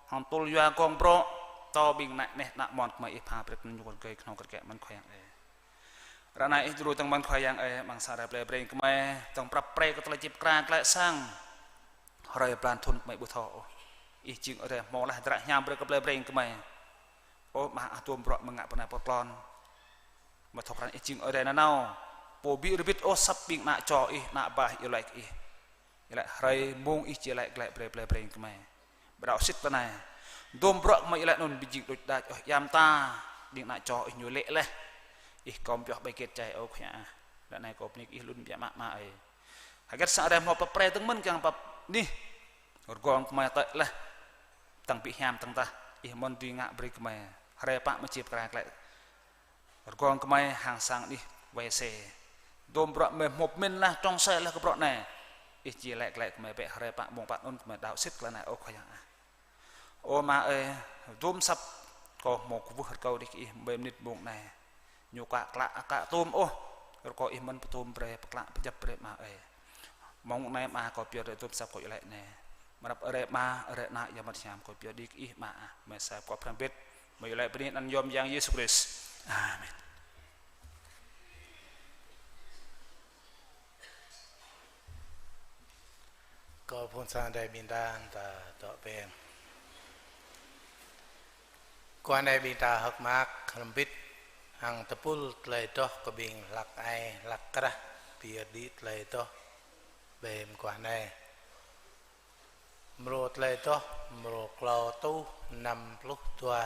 hăng tơpul yua gong brŏ, pơtô ƀing ană neh ană mon gơmơi ih pha brơi kơ ñu kơt gai kơnong kơt kĕ mơ̆n Khua Yang ơi. Ră anai ih djru dơ̆ng mơ̆n Khua Yang ơi, amăng sang rai plei Breng gơmơi, dơ̆ng prăp pre kơ tơlơi čĭp kra glaĭ sang. Hrơi blan thŭn gơmơi ƀu thâo ôh. Ih jing hrơi hmâo laih hơdră hiam brơi kơ plei Breng gơmơi. Ơ Ama ah, tơm bruă mơ̆ng ngă pơ anai pơ tlôn. Mă thâo krăn ih jing hrơi nanao. Pô ƀu rơbit ôh asăp ƀing ană čô ih, ană bah ih iâu laĭ kơ ih. Iâu laĭ hrơi mông ih či laĭ glaĭ brơi plei Breng gơmơi. Ƀu đaŏ sĭt tơ anai. Tơm bruă gơmơi iâu laĭ anŭn ƀu jing đôč đač ôh, yam ta, ƀing ană čô ih ñu lê̆ laih. Ih kơm pioh ƀơi gĕt čai ơ Khua Yang ah. Ră anai kâo bơni kơ ih lun biă mă Ama ơi. Hơget sang rai hmâo pap pre dơ̆ng mơ̆n kiăng pap anih. Rơgong gơmơi tơ̆i laih. Tăng ƀu hiam tăng tah. Ih mơ̆n dưi ngă brơi gơmơi. Hrơi pă mơ̆ čĭp kra glaĭ. Rơgong gơmơi hăng sang anih wai se. Tơm bruă gơmơi hmâo pơmĭn laih, trông sai laih kơ bruă anai. Ih či laĭ glaĭ gơmơi bĕ hrơi pă mông pă anŭn gơmơi đaŏ sĭt tơlơi anai ơ Khua Yang ah. Ơ Ama ơi, tơm asăp kâo hmâo kwưh rơkâo đĭ kơ ih ƀơi mơnit mông anai. Ñu ka klă, ka tơm ôh. Rơkâo ih mơ̆n pơtơm brơi, pơklă, pơjăp brơi Ama ơi. Mông anai Ama kâo pioh rai tơm asăp kâo iâu laĭ anai. Mơ̆ng anăp rai Ama, rai Ană, Yang Bơngăt Hiam kâo pioh đĭ kơ ih Ama ah. Mơi sa pơkŏp hrăm hơbĭt. Mơi iâu laĭ bơni anăn yom Yang Yêsu Krist. Amen. Kâo phŭn sang adai ƀing ta, ta dŏ pĕng. Kơ anai ƀing ta hơ̆k mơak hrŏm hơbĭt hăng tơpul tơlơi adoh kơ ƀing hlăk ai hlăk krah pơyơr đĭ tơlơi adoh ƀơi mơguah anai. Mrô tơlơi adoh, mrô klâo rơtuh năm pluh dua.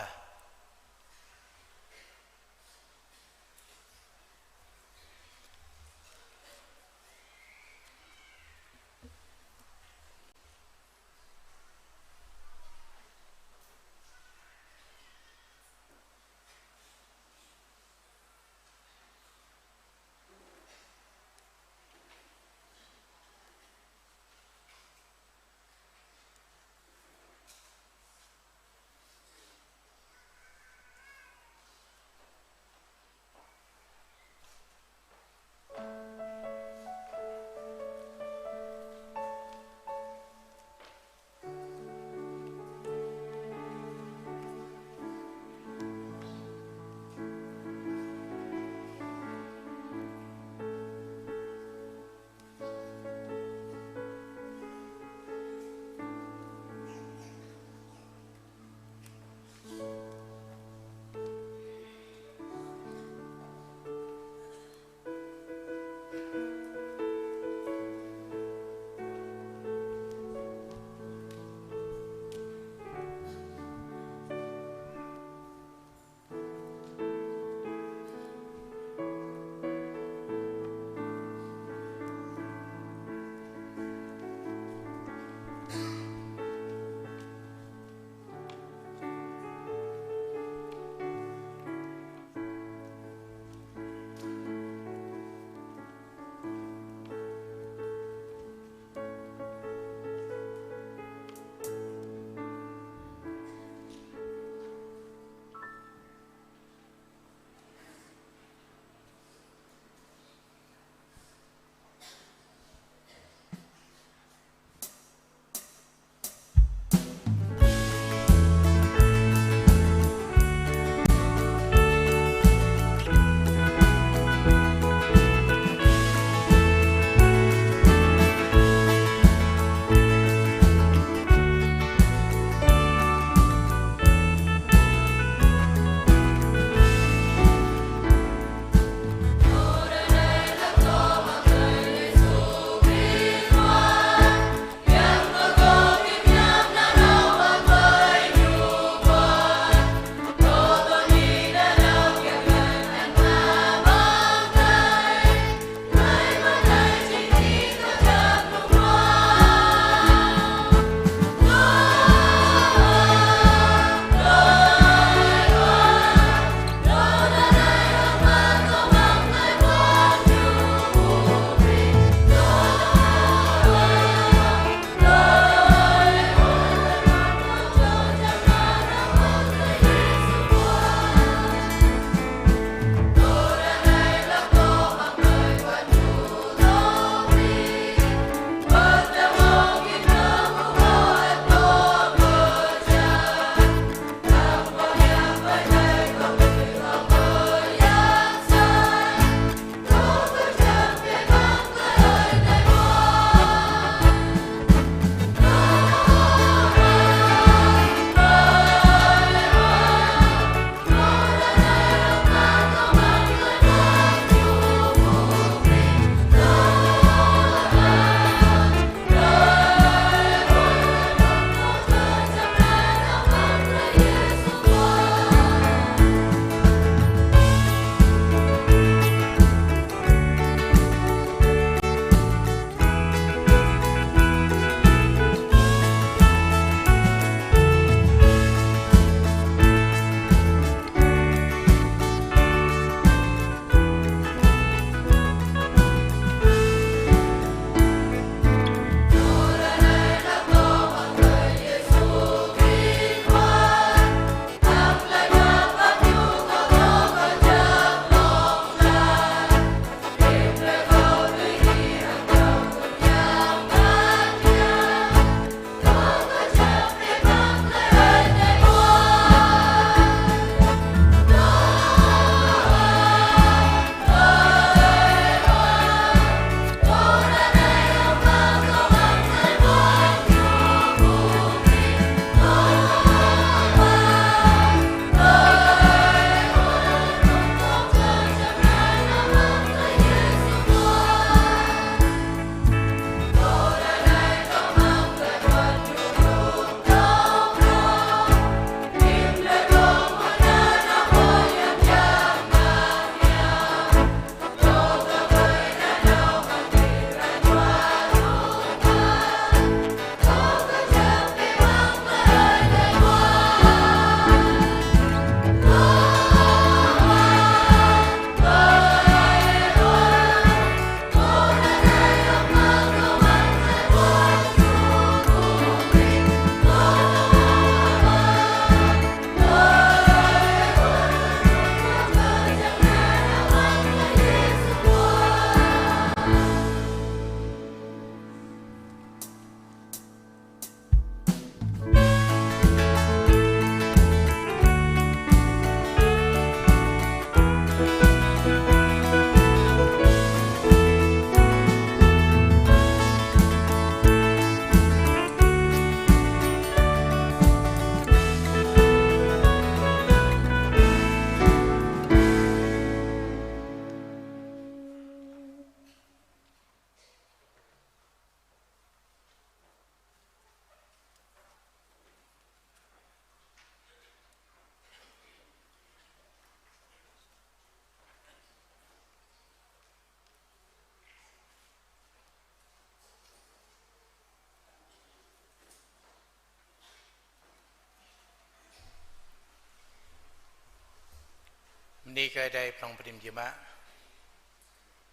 Bơni kơ Ơi Adai prong pơđĭm jơmă.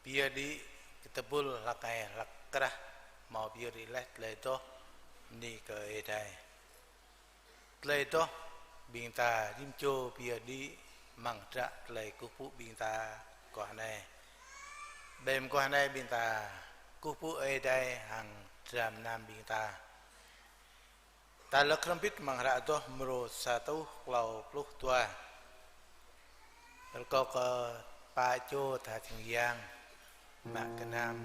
Pơyơr đĭ kơ tơpul hlăk ai hlăk krah, hmâo pơyơr đĭ laih tơlơi adoh. Bơni kơ Ơi Adai. Tơlơi adoh ƀing ta rĭm čô pơyơr đĭ amăng hră tơlơi kơkuh pơpŭ ƀing ta mơguah anai. Ƀơi mơguah anai ƀing ta kơkuh pơpŭ Ơi Adai hăng dram gơnam ƀing ta. Ta lăk hrŏm hơbĭt amăng hră adoh mrô sa rơtuh klâo pluh dua. Rơkâo kơ pă čô tha jing yang mă gơnam.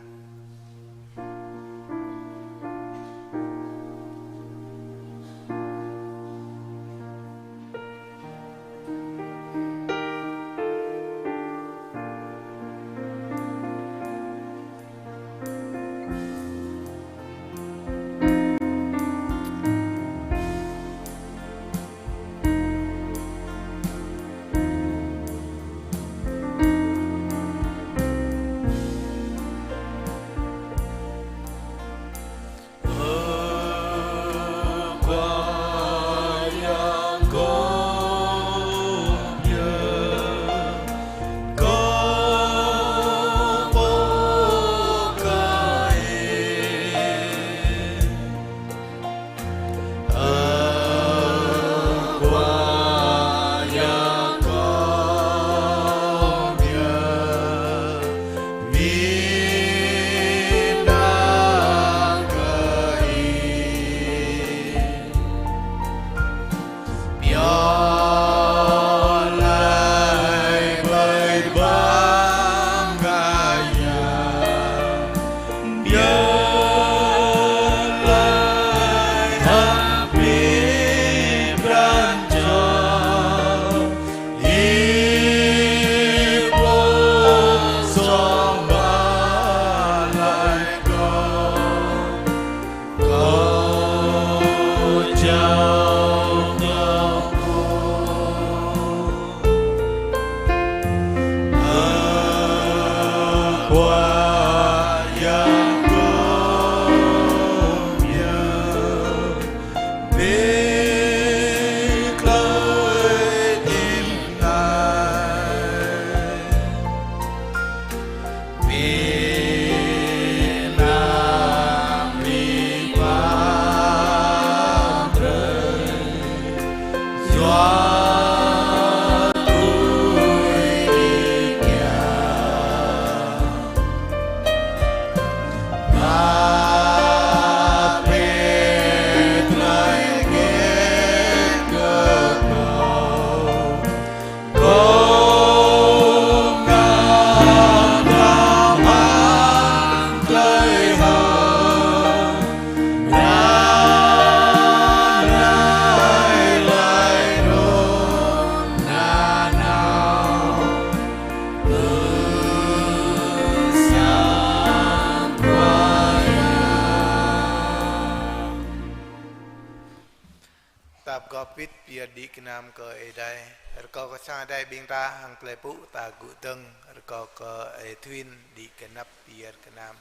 Ta pơgop hơbĭt pơyơr đĭ gơnam kơ Ơi Adai. Rơkâo kơ sang Ơi Adai ƀing ta hăng tơlơi pơpŭ ta gŭ dơ̆ng, rơkâo kơ Ơi Thuyên đĭ kơnăp pơyơr gơnam.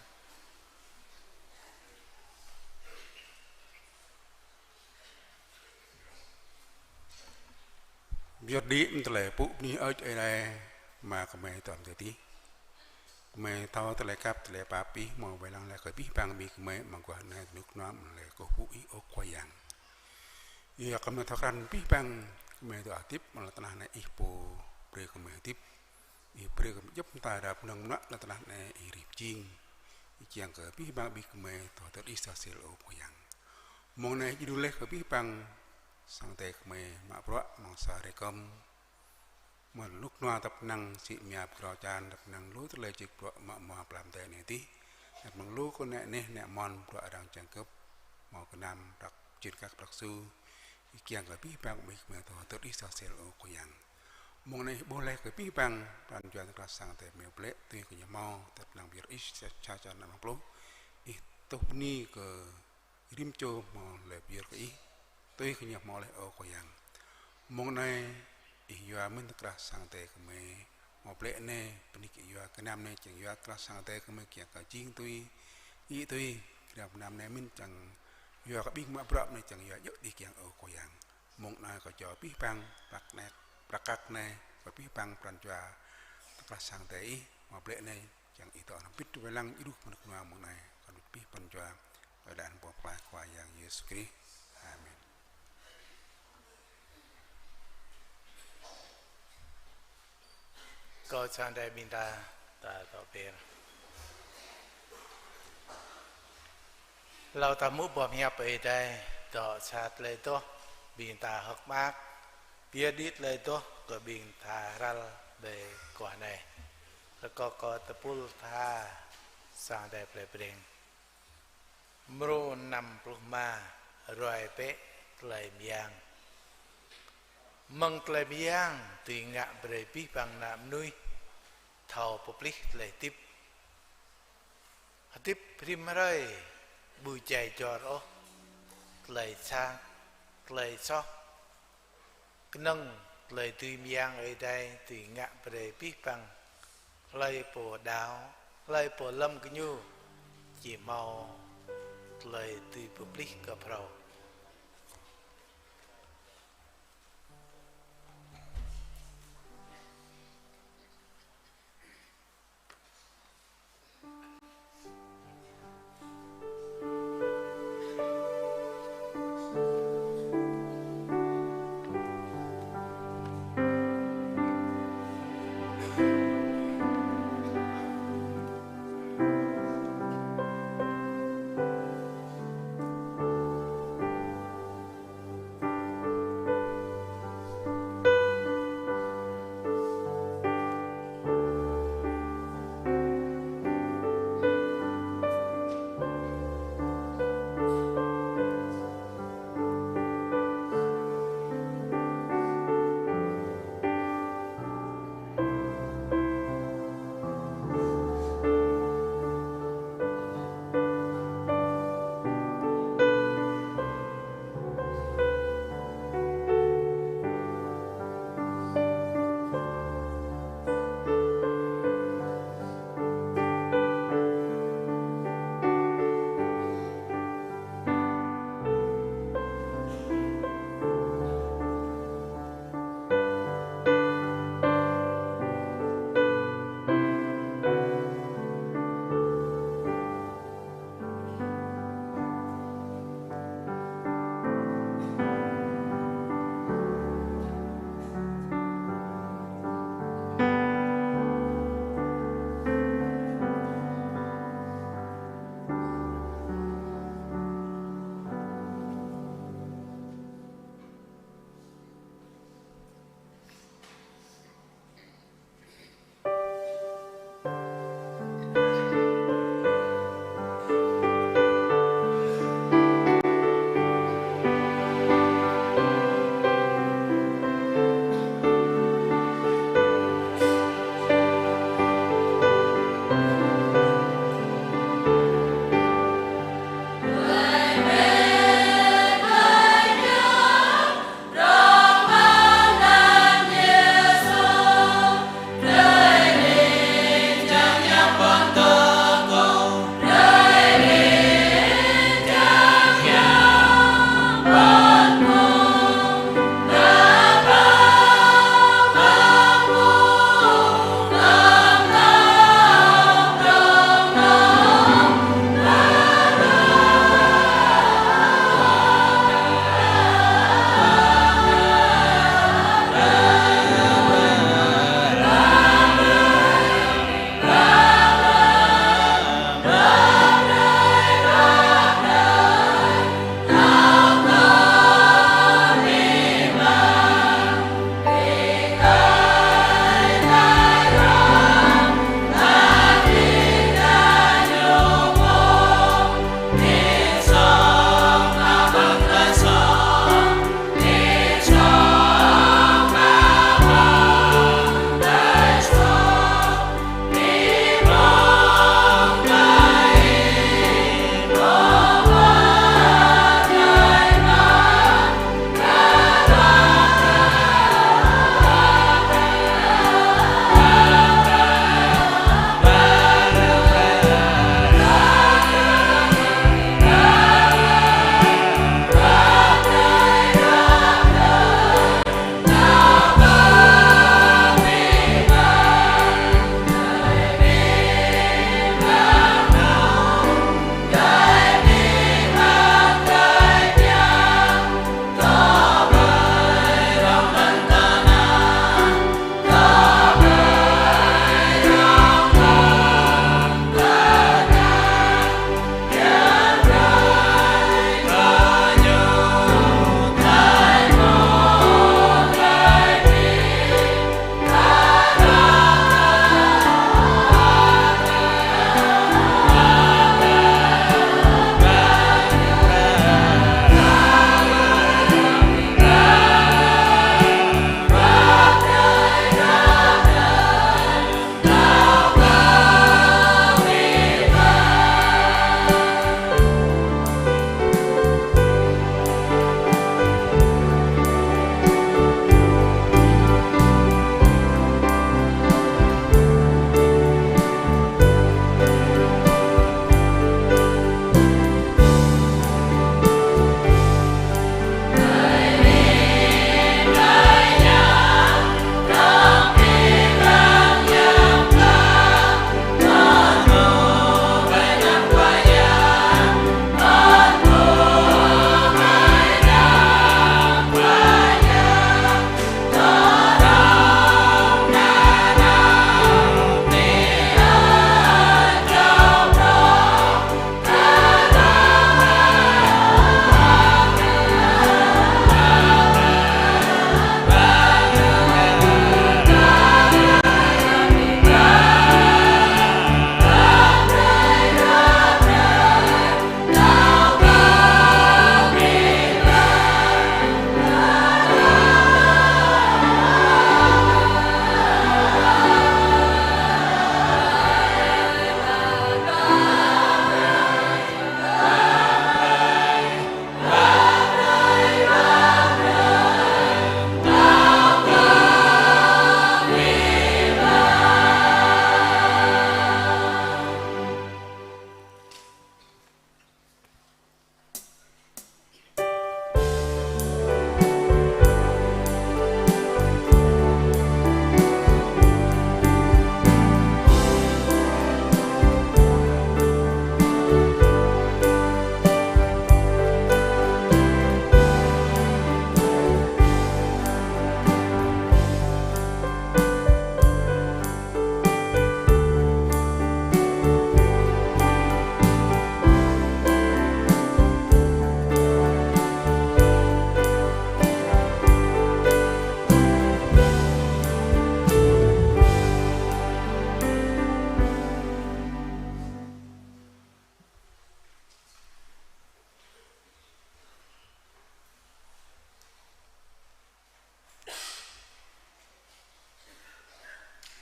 Pơyơr đĭ mơ̆ng tơlơi pơpŭ bơni hơơč Ơi Adai, mơ̆ng gơmơi tơm tơ tih. Gơmơi thâo tơlơi khăp, tơlơi pap Ih hmâo wai lăng laih kơ abih bang ƀing gơmơi amăng mơguah anai, rơnŭk rơnua mơ̆ng tơlơi kơkuh pơpŭ Ih, ơ Khua Yang. Yua kơ gơmơi thâo krăn abih bang gơmơi dŏ hơdip amăng lŏn tơnah anai Ih pô brơi kơ gơmơi hơdip. Ih brơi kơ gơmơi djŏp mơta ră pơnăng mơnuă lŏn tơnah anai Ih rĭm jing. Ih kiăng kơ abih bang ƀing gơmơi thâo hơdơr Ih sa sel, ơ Khua Yang. Mông anai Ih djru laih kơ abih bang sang Ơi Adai gơmơi mă bruă amăng sa hrơi kơm. Mơ̆ng rơnŭk rơnua tơpă năng sĭ mơ̆ng pơkrao čan, tơpă năng lu tơlơi čih bruă mă mơ̆ng plam tơ anai tih. Tơpă năng lu kơ nĕ neh nĕ mon bruă arăng čang kơp, hmâo gơnam prăk jên kăk prăk su. Ih kiăng kơ abih bang ƀing gơmơi thâo hơdơr Ih sa sel, ơ Khua Yang. Mông anai Ih ƀuh laih kơ abih bang pran jua tơkrah sang Ơi Adai gơmơi plĕ, tui kơ ñu hmâo, tơpă năng pơyơr Ih sa, sa čô ană pluh. Ih tuh bơni kơ rĭm čô hmâo tơlơi pơyơr kơ Ih, tui kơ ñu hmâo laih, ơ Khua Yang. Mông anai Ih yua mơ̆n tơkrah sang Ơi Adai gơmơi hmâo plĕ anai, bơni kơ Ih yua gơnam anai, čang yua tơkrah sang Ơi Adai gơmơi kiăng kơ jing tui Ih, tui gơnam anai mơ̆n, čang yua kơ ƀing mă bruă anai čang yua djơ̆ đih kiăng, ơ Khua Yang. Mông anai kâo čô abih bang prăk nĕ, prăk kăk anai, abih bang pran jua tơklah sang Ơi Adai ih, mơ̆ng ƀlĕ anai, kiăng ih dŏ hrŏm hơbĭt wai lăng ih ruh mơnuih kơnua mơ̆ng anai, kơ abih bang pran jua, wai lăng boh pơklaih Khua Yang Yêsu Krist. Amen. Kâo čang đai ƀing ta, ta dŏ ber. Hlâo ta hmư̆ boh hiăp Ơi Adai, dŏ sa tơlơi adoh, ƀing ta hơ̆k mơak, pơyơr đĭ tơlơi adoh kơ ƀing ta hrăl ƀơi guah anai. Rơkâo kơ tơpul tha sang Ơi Adai plei Breng. Mrô năm pluh rơma, ruai bĕ tơlơi mơyang. Mơ̆ng tơlơi mơyang, dưi ngă brơi abih bang ană mơnuih thâo pơplih tơlơi hơdip. Hơdip rĭm hrơi, ƀu djai jor ôh, tơlơi sat, tơlơi soh. Kơnơ̆ng tơlơi dưi mơyang Ơi Adai dưi ngă brơi abih bang hlơi pô đaŏ, hlơi pô lơ̆m kơ Ñu, či hmâo tơlơi dưi pơplih kơ phrâo.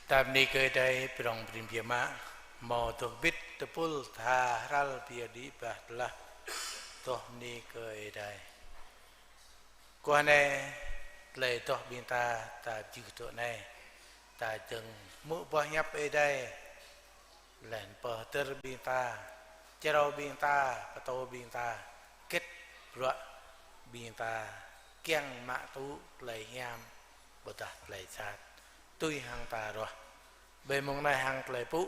Ta bơni kơ Ơi Adai prong prin biă mă, hmâo tơlơi hơbĭt tơpul tha hrăl pioh đĭ bah tơlah. Tơdah bơni kơ Ơi Adai. Guah anai, tơlơi tơ̆ ƀing ta, ta jưh tơ̆ anai, ta dơ̆ng hmư̆ boh hiăp Ơi Adai, laih anŭn pơhơdơr ƀing ta, čơrâo ƀing ta, pơtô ƀing ta, kĕt bruă ƀing ta, kiăng mă tŭ tơlơi hiam, ƀôdah tơlơi sat, tui hăng ta ruah. Ƀơi mông anai hăng tơlơi pŭ,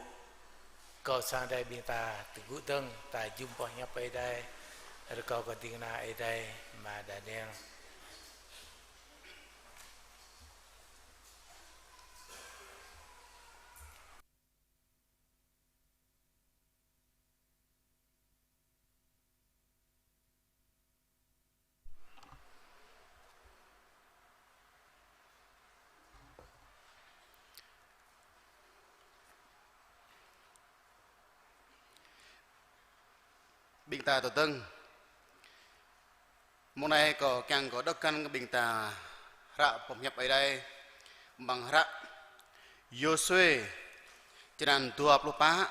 kâo sang Ơi Adai ƀing ta tơgŭ dơ̆ng, ta jum boh hiăp Ơi Adai, rơkâo kơ ding kơna Ơi Adai, Ama Daniel. Ƀing ta tơdơ̆ng. Mông anai kâo kiăng kơ đŏk kăn kơ ƀing ta hră boh hiăp Ơi Adai, amăng hră Yôsuê, črăn dua pluh pă,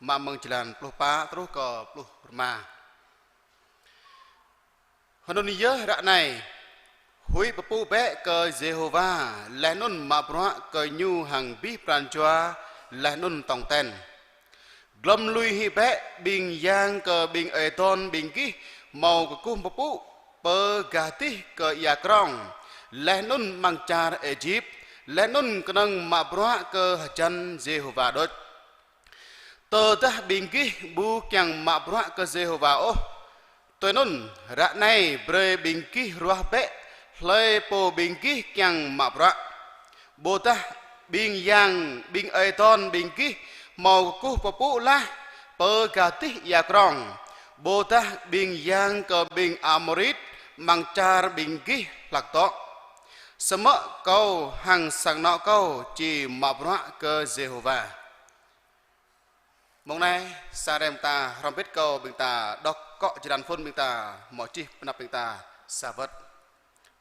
mă mơ̆ng črăn pluh pă truh kơ pluh rơma. Hơnŭn yơh ră anai, huĭ pơpŭ bĕ kơ Yêhôwa, laih anŭn mă bruă kơ Ñu hăng abih pran jua, laih anŭn tong ten. Glŏm lui hĭ bĕ ƀing yang kơ ƀing ơi adon ƀing gih hmâo kơkuh pơpŭ pơ gah dih kơ ia krong, laih anŭn amăng čar Êjip, laih anŭn kơnơ̆ng mă bruă kơ hơjăn Yêhôwa đôč. Tơdah ƀing gih ƀu kiăng mă bruă kơ Yêhôwa ôh, tui anŭn, ră anai brơi ƀing gih ruah bĕ hlơi pô ƀing gih kiăng mă bruă. Ƀôdah ƀing yang, ƀing ơi adon ƀing gih hmâo kơkuh pơpŭ laih pơ gah dih ia krong, ƀôdah ƀing yang kơ ƀing Amôrit amăng čar ƀing gih hlak dŏ. Samơ̆ kâo hăng sang anŏ kâo či mă bruă kơ Yêhôwa. Mông anai, sang Ơi Adai ƀing ta hrŏm hơbĭt kâo ƀing ta đŏk akŏ jơlan phŭn ƀing ta, hmâo čih pơanăp ƀing ta sa wơ̆t.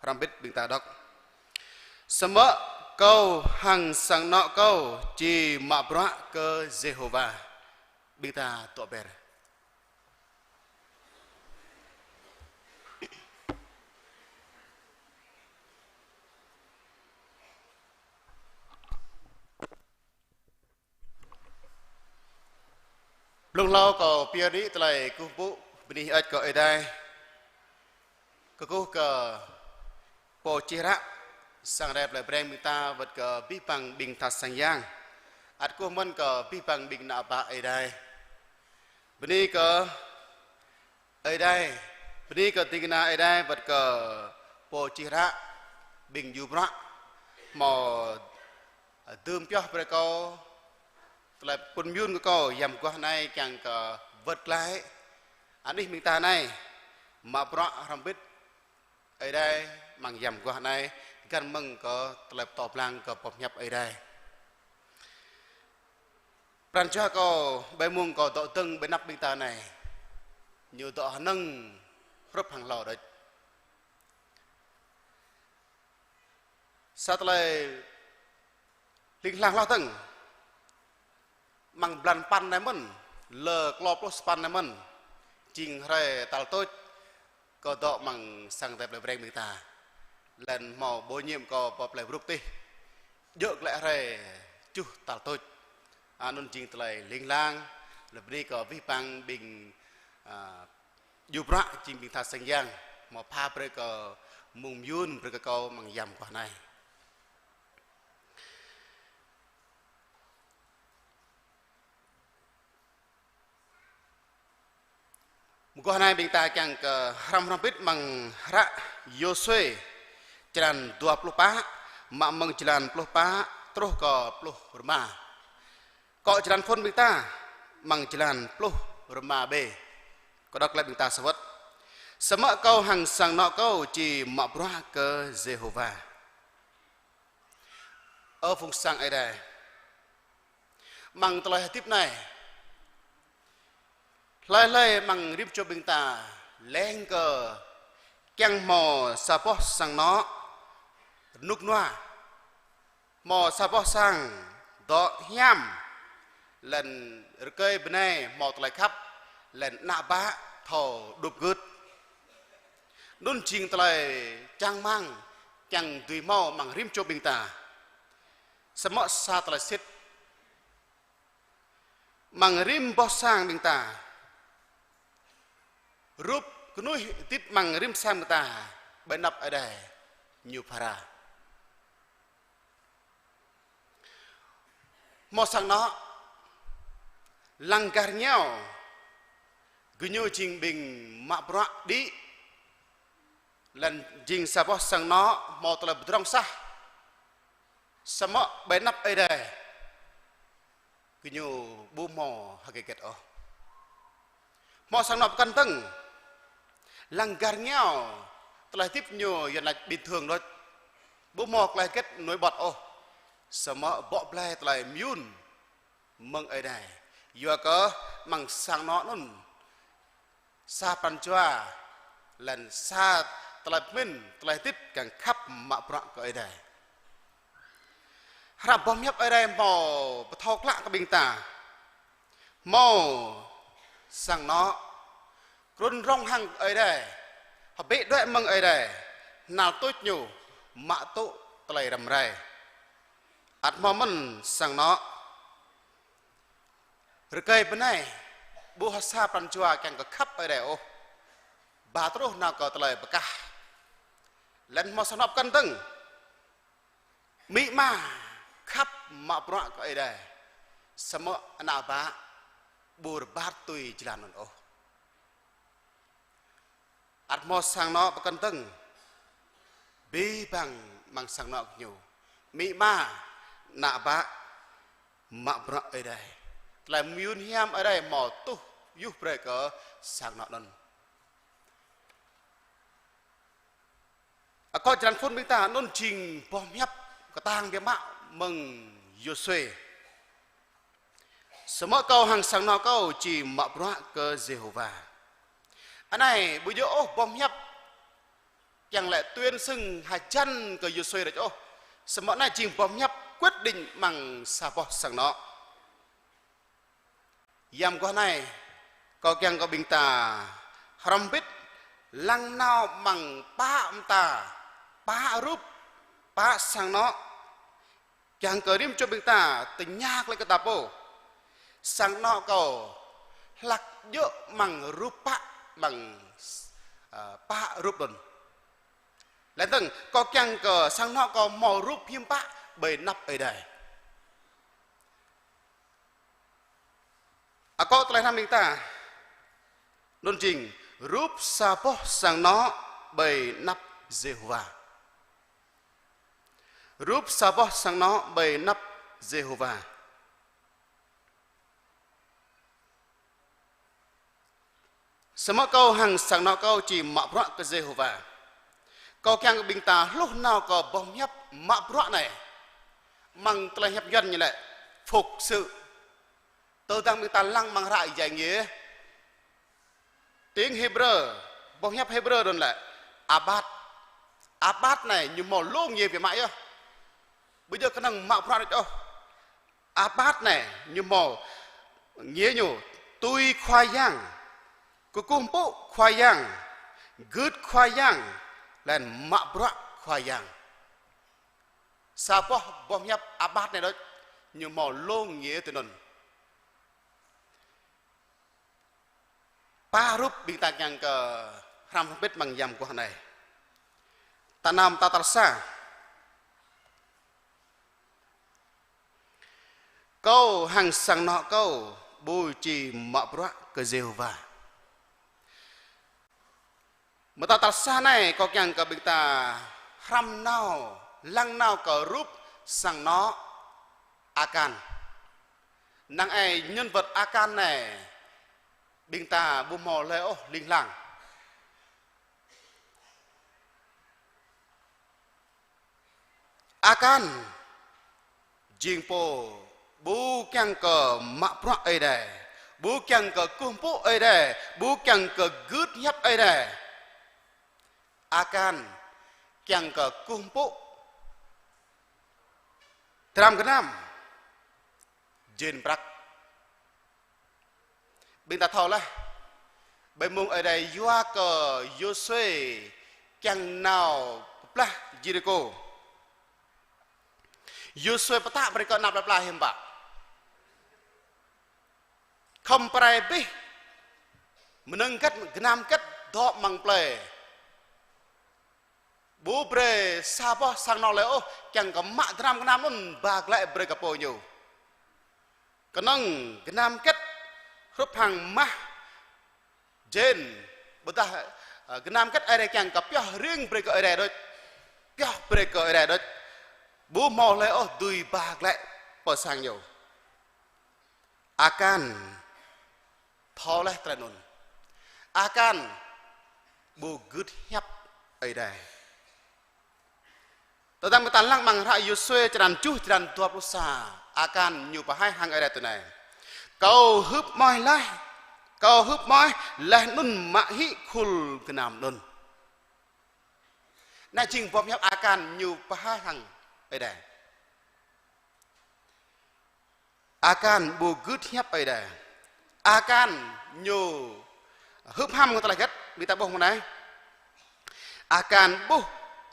Hrŏm hơbĭt ƀing ta đŏk. Samơ̆ kâo hăng sang anŏ kâo či mă bruă kơ Yêhôwa. Ƀing ta tŏ ber. Blung hlâo kâo pơyơr đĭ tơlơi kơkuh pơpŭ bơni hơơč kơ Ơi Adai. Kơkuh kơ pô čih hră, sang Ơi Adai plei Breng ƀing ta wơ̆t kơ abih bang ƀing tha sang yang. Ăt kơkuh mơ̆n kơ abih bang ƀing ană bă Ơi Adai. Bơni kơ Ơi Adai, bơni kơ ding kơna Ơi Adai wơ̆t kơ pô čih hră, ƀing djru bruă, hmâo dưm pioh brơi kâo tơlơi pŭn mơyun kơ kâo, yăm guah anai kiăng kơ wơ̆t glaĭ anih ƀing ta anai, mă bruă hrŏm hơbĭt Ơi Adai amăng yăm guah anai, găn mơ̆ng kơ tơlơi pơtô pơblang kơ boh hiăp Ơi Adai. Pran jua kâo, ƀơi mông kâo dŏ dơ̆ng ƀơi anăp ƀing ta anai, ñu dŏ hơnơ̆ng hrup hăng hlâo đôč. Sa tơlơi hling hlang hloh dơ̆ng, amăng blan sapăn anai mơ̆n, lơ klâo pluh sapăn anai mơ̆n, jing hrơi tal tuč kâo dŏ amăng sang Ơi Adai plei Breng ƀing ta. Laih anŭn hmâo bổ nhiệm kâo pơ plei Bruk tih. Djơ̆ glaĭ hrơi tơjuh tal tuč. Anŭn jing tơlơi hling hlang, lĕ bơni kơ abih bang ƀing, a, djru bruă jing ƀing tha sang yang, hmâo pha brơi kơ mông mơyun brơi kơ kâo amăng yăm guah anai. Mơguah anai ƀing ta kiăng kơ hrăm hrŏm hơbĭt amăng hră Yôsuê, črăn dua pluh pă, mă mơ̆ng črăn pluh pă, truh kơ pluh rơma. Akŏ jơlan phŭn ƀing ta, amăng črăn pluh rơma bê. Kâo đŏk glaĭ ƀing ta sa wơ̆t. Samơ̆ kâo hăng sang anŏ kâo či mă bruă kơ Yêhôwa. Ơ phung sang Ơi Adai. Amăng tơlơi hơdip anai, hlơi hlơi amăng rĭm čô ƀing ta, leng kơ kiăng hmâo sa boh sang anŏ rơnŭk rơnua, hmâo sa boh sang dŏ hiam, laih anŭn rơkơi bơnai hmâo tơlơi khăp, laih anŭn ană bă thâo đup gưt. Anŭn jing tơlơi čang rơmang, kiăng dưi hmâo amăng rĭm čô ƀing ta. Samơ̆ sa tơlơi sĭt, amăng rĭm boh sang ƀing ta, rup kơnuih hơdip amăng rĭm sang ƀing ta, ƀơi anăp Ơi Adai ñu phara. Hmâo sang anŏ, lăng gah rơngiao, gơñu jing ƀing mă bruă đĭ, laih anŭn jing sa boh sang anŏ hmâo tơlơi pơdrŏng sah. Samơ̆ ƀơi anăp Ơi Adai, gơñu ƀu hmâo hơget hơget ôh. Hmâo sang anŏ pơkŏn dơ̆ng, lăng gah rơngiao, tơlơi hơdip ñu Yuan laĭ bình thường đôč. Ƀu hmâo tơlơi hơget nổi bật ôh. Samơ̆ bŏ blai tơlơi mơyŭn mơ̆ng Ơi Adai. Yua kơ amăng sang anŏ anŭn, sa pran jua, laih anŭn sa tơlơi pơmĭn, tơlơi hơdip kiăng khăp mă bruă kơ Ơi Adai. Hră boh pơhiăp Ơi Adai hmâo pơthâo klă kơ ƀing ta. Hmâo sang anŏ, trŭn rŏng hăng Ơi Adai, hơbĭ đuaĭ mơ̆ng Ơi Adai, hnal tuč ñu, mă tŭ tơlơi răm rai. Ăt hmâo mơ̆n sang anŏ, rơkơi bơnai, ƀu hơsa pran jua kiăng kơ khăp Ơi Adai ôh. Ba truh nao kơ tơlơi pơkah. Laih anŭn hmâo sang anŏ pơkŏn dơ̆ng, amĭ ama khăp mă bruă kơ Ơi Adai. Samơ̆ ană bă ƀu rơbat tui jơlan anŭn ôh. Ăt hmâo sang anŏ pơkŏn dơ̆ng, abih bang amăng sang anŏ gơñu, amĭ ama, ană bă, mă bruă Ơi Adai. Tơlơi mơyŭn hiam Ơi Adai hmâo tuh yuh brơi kơ sang anŏ anŭn. Akŏ jơlan phŭn ƀing ta anŭn jing boh pơhiăp kơtang biă mă mơ̆ng Yôsuê. Samơ̆ kâo hăng sang anŏ kâo či mă bruă kơ Yêhôwa. Anai ƀu djơ̆ ôh boh pơhiăp kiăng laĭ tuyên xưng hơjăn kơ Yôsuê đôč ôh. Samơ̆ anai jing boh pơhiăp quyết định amăng sa boh sang anŏ. Yam guah anai, kâo kiăng kơ ƀing ta hrŏm hơbĭt lăng nao amăng pă mơta, pă rup, pă sang anŏ, kiăng kơ rĭm čô ƀing ta tơña glaĭ kơ ta pô. Sang anŏ kâo hlak djơ̆ amăng rup pă, amăng, ơ, pă rup anŭn. Laih dơ̆ng, kâo kiăng kơ sang anŏ kâo hmâo rup hiư̆m pă ƀơi anăp Ơi Adai. Akŏ tơlơi hrăm ƀing ta, anŭn jing rup sa boh sang anŏ ƀơi anăp Yêhôwa. Rup sa boh sang anŏ ƀơi anăp Yêhôwa. Samơ̆ kâo hăng sang anŏ kâo či mă bruă kơ Yêhôwa. Kâo kiăng kơ ƀing ta hluh nao kơ boh pơhiăp mă bruă anai. Amăng tơlơi pơhiăp Yuan ñu laĭ phục sự. Tơdang ƀing ta lăng amăng hră djai ngiê, tiếng Hêbrơ, boh pơhiăp Hêbrơ anŭn laĭ abat. Abat anai ñu hmâo lu ngiê biă mă yơh. Ƀu djơ̆ kơnơ̆ng mă bruă đôč ôh. Abat anai ñu hmâo ngiê ñu tui Khua Yang, kơkuh pơpŭ Khua Yang, gưt Khua Yang, laih anŭn mă bruă Khua Yang. Sa boh, boh pơhiăp abat anai đôč, ñu hmâo lu ngiê tui anŭn. Pă rup ƀing ta kiăng kơ hrăm hơbĭt amăng yam guah anai. Ta nao mơta tal sa. Kâo hăng sang anŏ kâo ƀu či mă bruă kơ Yêhôwa. Mơta tal sa anai kâo kiăng kơ ƀing ta hrăm nao, lăng nao kơ rup sang anŏ Akan. Năng ai nhân vật Akan anai, ƀing ta ƀu hmâo hlơi ôh ling lang. Akan jing pô ƀu kiăng kơ mă bruă Ơi Adai, ƀu kiăng kơ kơkuh pơpŭ Ơi Adai, ƀu kiăng kơ gưt hiăp Ơi Adai. Akan kiăng kơ kơkuh pơpŭ dram gơnam, jên prăk. Ƀing ta thâo laih, ƀơi mông Ơi Adai yua kơ Yôsuê kiăng nao pơblah Yêrikô. Yôsuê pơtă brơi kơ ană plơi pla hiư̆m pă? Khŏm pơrai abih mơnơ̆ng hơget, gơnam hơget dŏ amăng plơi, ƀu brơi sa boh sang anŏ lơi ôh, kiăng kơ mă dram gơnam anŭn ba glaĭ brơi kơ pô ñu. Kơnơ̆ng gơnam hơget hrup hăng mah, jên, ƀôdah, ơ, gơnam hơget Ơi Adai kiăng kơ pioh riêng brơi kơ Ơi Adai đôč, pioh brơi kơ Ơi Adai đôč, ƀu hmâo lơi ôh dưi ba glaĭ pơ sang ñu. Akan thâo laih tơlơi anŭn. Akan ƀu gưt hiăp Ơi Adai. Tơdang ƀing ta lăng amăng hră Yôsuê črăn tơjuh, črăn dua pluh sa, Akan ñu pơhaih hăng Ơi Adai tui anai: Kâo hưp mơ̆i laih, kâo hưp mơ̆i laih anŭn mă hĭ khul gơnam anŭn. Anai jing boh pơhiăp Akan ñu pơhaih hăng Ơi Adai. Akan ƀu gưt hiăp Ơi Adai. Akan ñu hưp ham kơ tơlơi hơget, ƀing ta ƀuh mơ̆ng anai. Akan ƀuh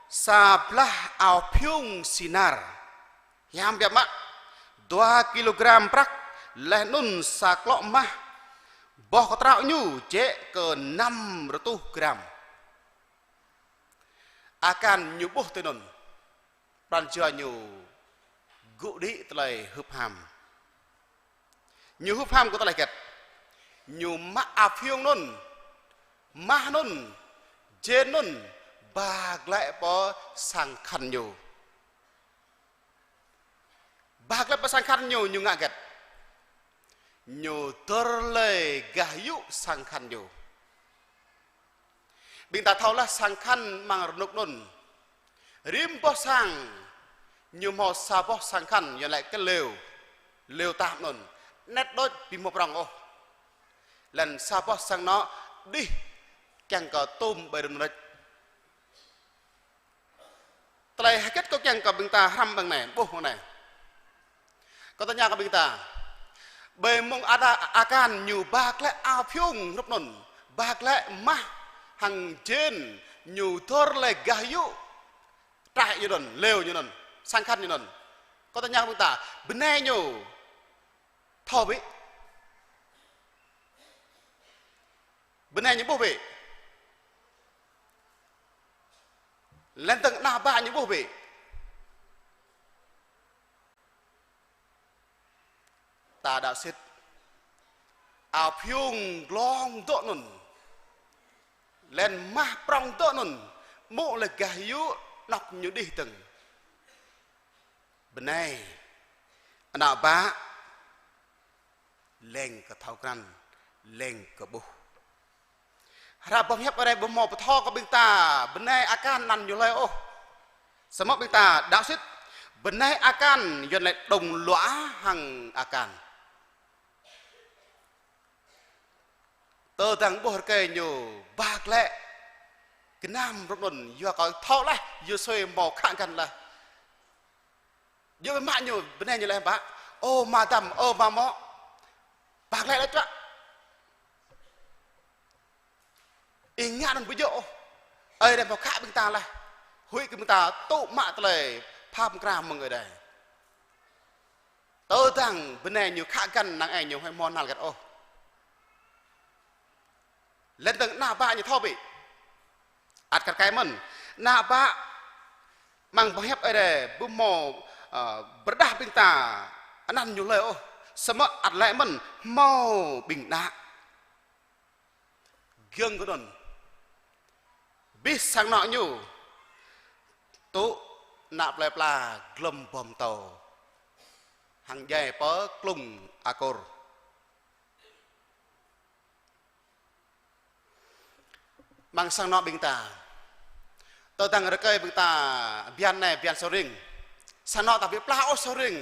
sa blah ao phiung sinar, hiam biă mă, dua kilogram prăk, laih anŭn sa klŏ mah, boh kơtraŏ ñu jĕ kơ năm rơtuh gram. Akan ñu ƀuh tui anŭn, pran jua ñu gŭ đĭ tơlơi hưp ham. Ñu hưp ham kơ tơlơi hơget? Ñu mă ao phiung anŭn, mah anŭn, jên anŭn, ba glaĭ pơ sang khăn ñu. Ba glaĭ pơ sang khăn ñu, ñu ngă hơget? Ñu dơr lơi gah yŭ sang khăn ñu. Ƀing ta thâo laih sang khăn amăng rơnŭk anŭn, rĭm boh sang ñu hmâo sa boh sang khăn, yua laĭ kơ lêu, lêu tam anŭn, anet đôč ƀu hmâo prŏng ôh. Laih anŭn sa boh sang anŏ đih kiăng kơ tŭm ƀơi rơnŭk. Tơlơi hơget kâo kiăng kơ ƀing ta hrăm ƀơi anai, ƀuh ƀơi anai. Kâo tơña kơ ƀing ta, ƀơi mông Ada-, Akan ñu ba glaĭ ao phiung hrup anŭn, ba glaĭ mah hăng jên, ñu dơr lơi gah yŭ trăi ñu anŭn, lêu ñu anŭn, sang khăn ñu anŭn. Kâo tơña kơ ƀing ta, bơnai ñu thâo bĕ? Bơnai ñu ƀuh bĕ? Laih dơ̆ng ană bă ñu ƀuh bĕ? Ta đaŏ sĭt. Ao phiung glông dŏ anŭn, laih anŭn mah prŏng dŏ anŭn, mŭk lơi gah yŭ, anŏ ñu đih dơ̆ng. Bơnai, ană bă, leng kơ thâo krăn, leng kơ ƀuh. Hră boh hiăp Ơi Adai ƀu hmâo pơthâo kơ ƀing ta bơnai Akan anăn ñu hlơi ôh. Samơ̆ ƀing ta đaŏ sĭt, bơnai Akan, yua laĭ đồng loại hăng Akan. Tơdang ƀuh rơkơi ñu ba glaĭ gơnam hrup anŭn, yua kơ thâo laih Yôsuê hmâo khă găn laih. Yua mă ñu, bơnai ñu laĭ bă: Ơ ama dăm, ơ ama mŏ, ba glaĭ laih čuă. Ih ngă anŭn ƀu djơ̆ ôh. Ơi Adai hmâo khă ƀing ta laih. Huĭ kơ ƀing ta tŭ mă tơlơi pha pơkra mơ̆ng Ơi Adai. Tơdang bơnai ñu khă găn, năng ai ñu ƀu hmâo hnal hơget ôh. Laih dơ̆ng ană bă ñu thâo bĕ? Ăt kar kaĭ mơ̆n. Ană bă amăng boh hiăp Ơi Adai ƀu hmâo, ơ, pơrơđah ƀing ta anăn ñu hlơi ôh. Samơ̆ ăt laĭ mơ̆n hmâo ƀing ană giŏng kơ anŭn. Abih sang anŏ ñu tŭ ană plơi pla glŏm bom tâo hăng djai pơ klŭng Akôr. Amăng sang anŏ ƀing ta, tơdang rơkơi ƀing ta bơyan anai bơyan Sôring, sang anŏ ta ƀu pla ôh Sôring,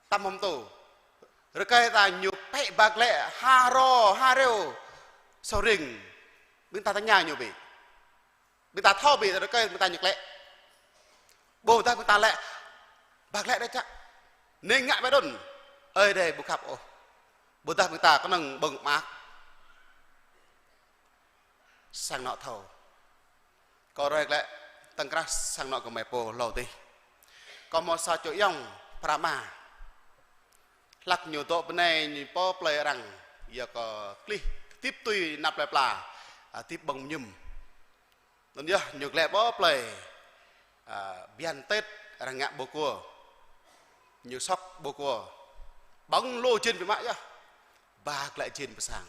tam hom tô. Rơkơi ta ñu pĕ ba glaĭ ha rô ha rêu Sôring. Ƀing ta tơña ñu bĕ. Ƀing ta thâo bĕ rơkơi ƀing ta ñu klĕ. Ƀôdah ƀing ta laĭ ba glaĭ đôč čă, anai ngă ƀơi anŭn. Ơi Adai ƀu khăp ôh. Ƀôdah ƀing ta kơnơ̆ng ƀơ̆ng mơak. Sang anŏ thâo. Kâo ruai glaĭ tơ̆ng krah sang anŏ gơmơi pô hlâo adih. Kâo hmâo sa čô ayŏng phara ama. Hlăk ñu dŏ bơnai ñu pơ plơi arăng. Yua kơ klih hơdip tui anăp plơi pla. A, hơdip ƀơ̆ng mơñum. Anŭn yơh ñu glaĭ pơ plơi, a, bơyan Tết arăng ngă ƀâo kua. Ñu sŏk ƀâo kua. Ƀơ̆ng lu jên biă mă yơh. Ba glaĭ jên pơ sang.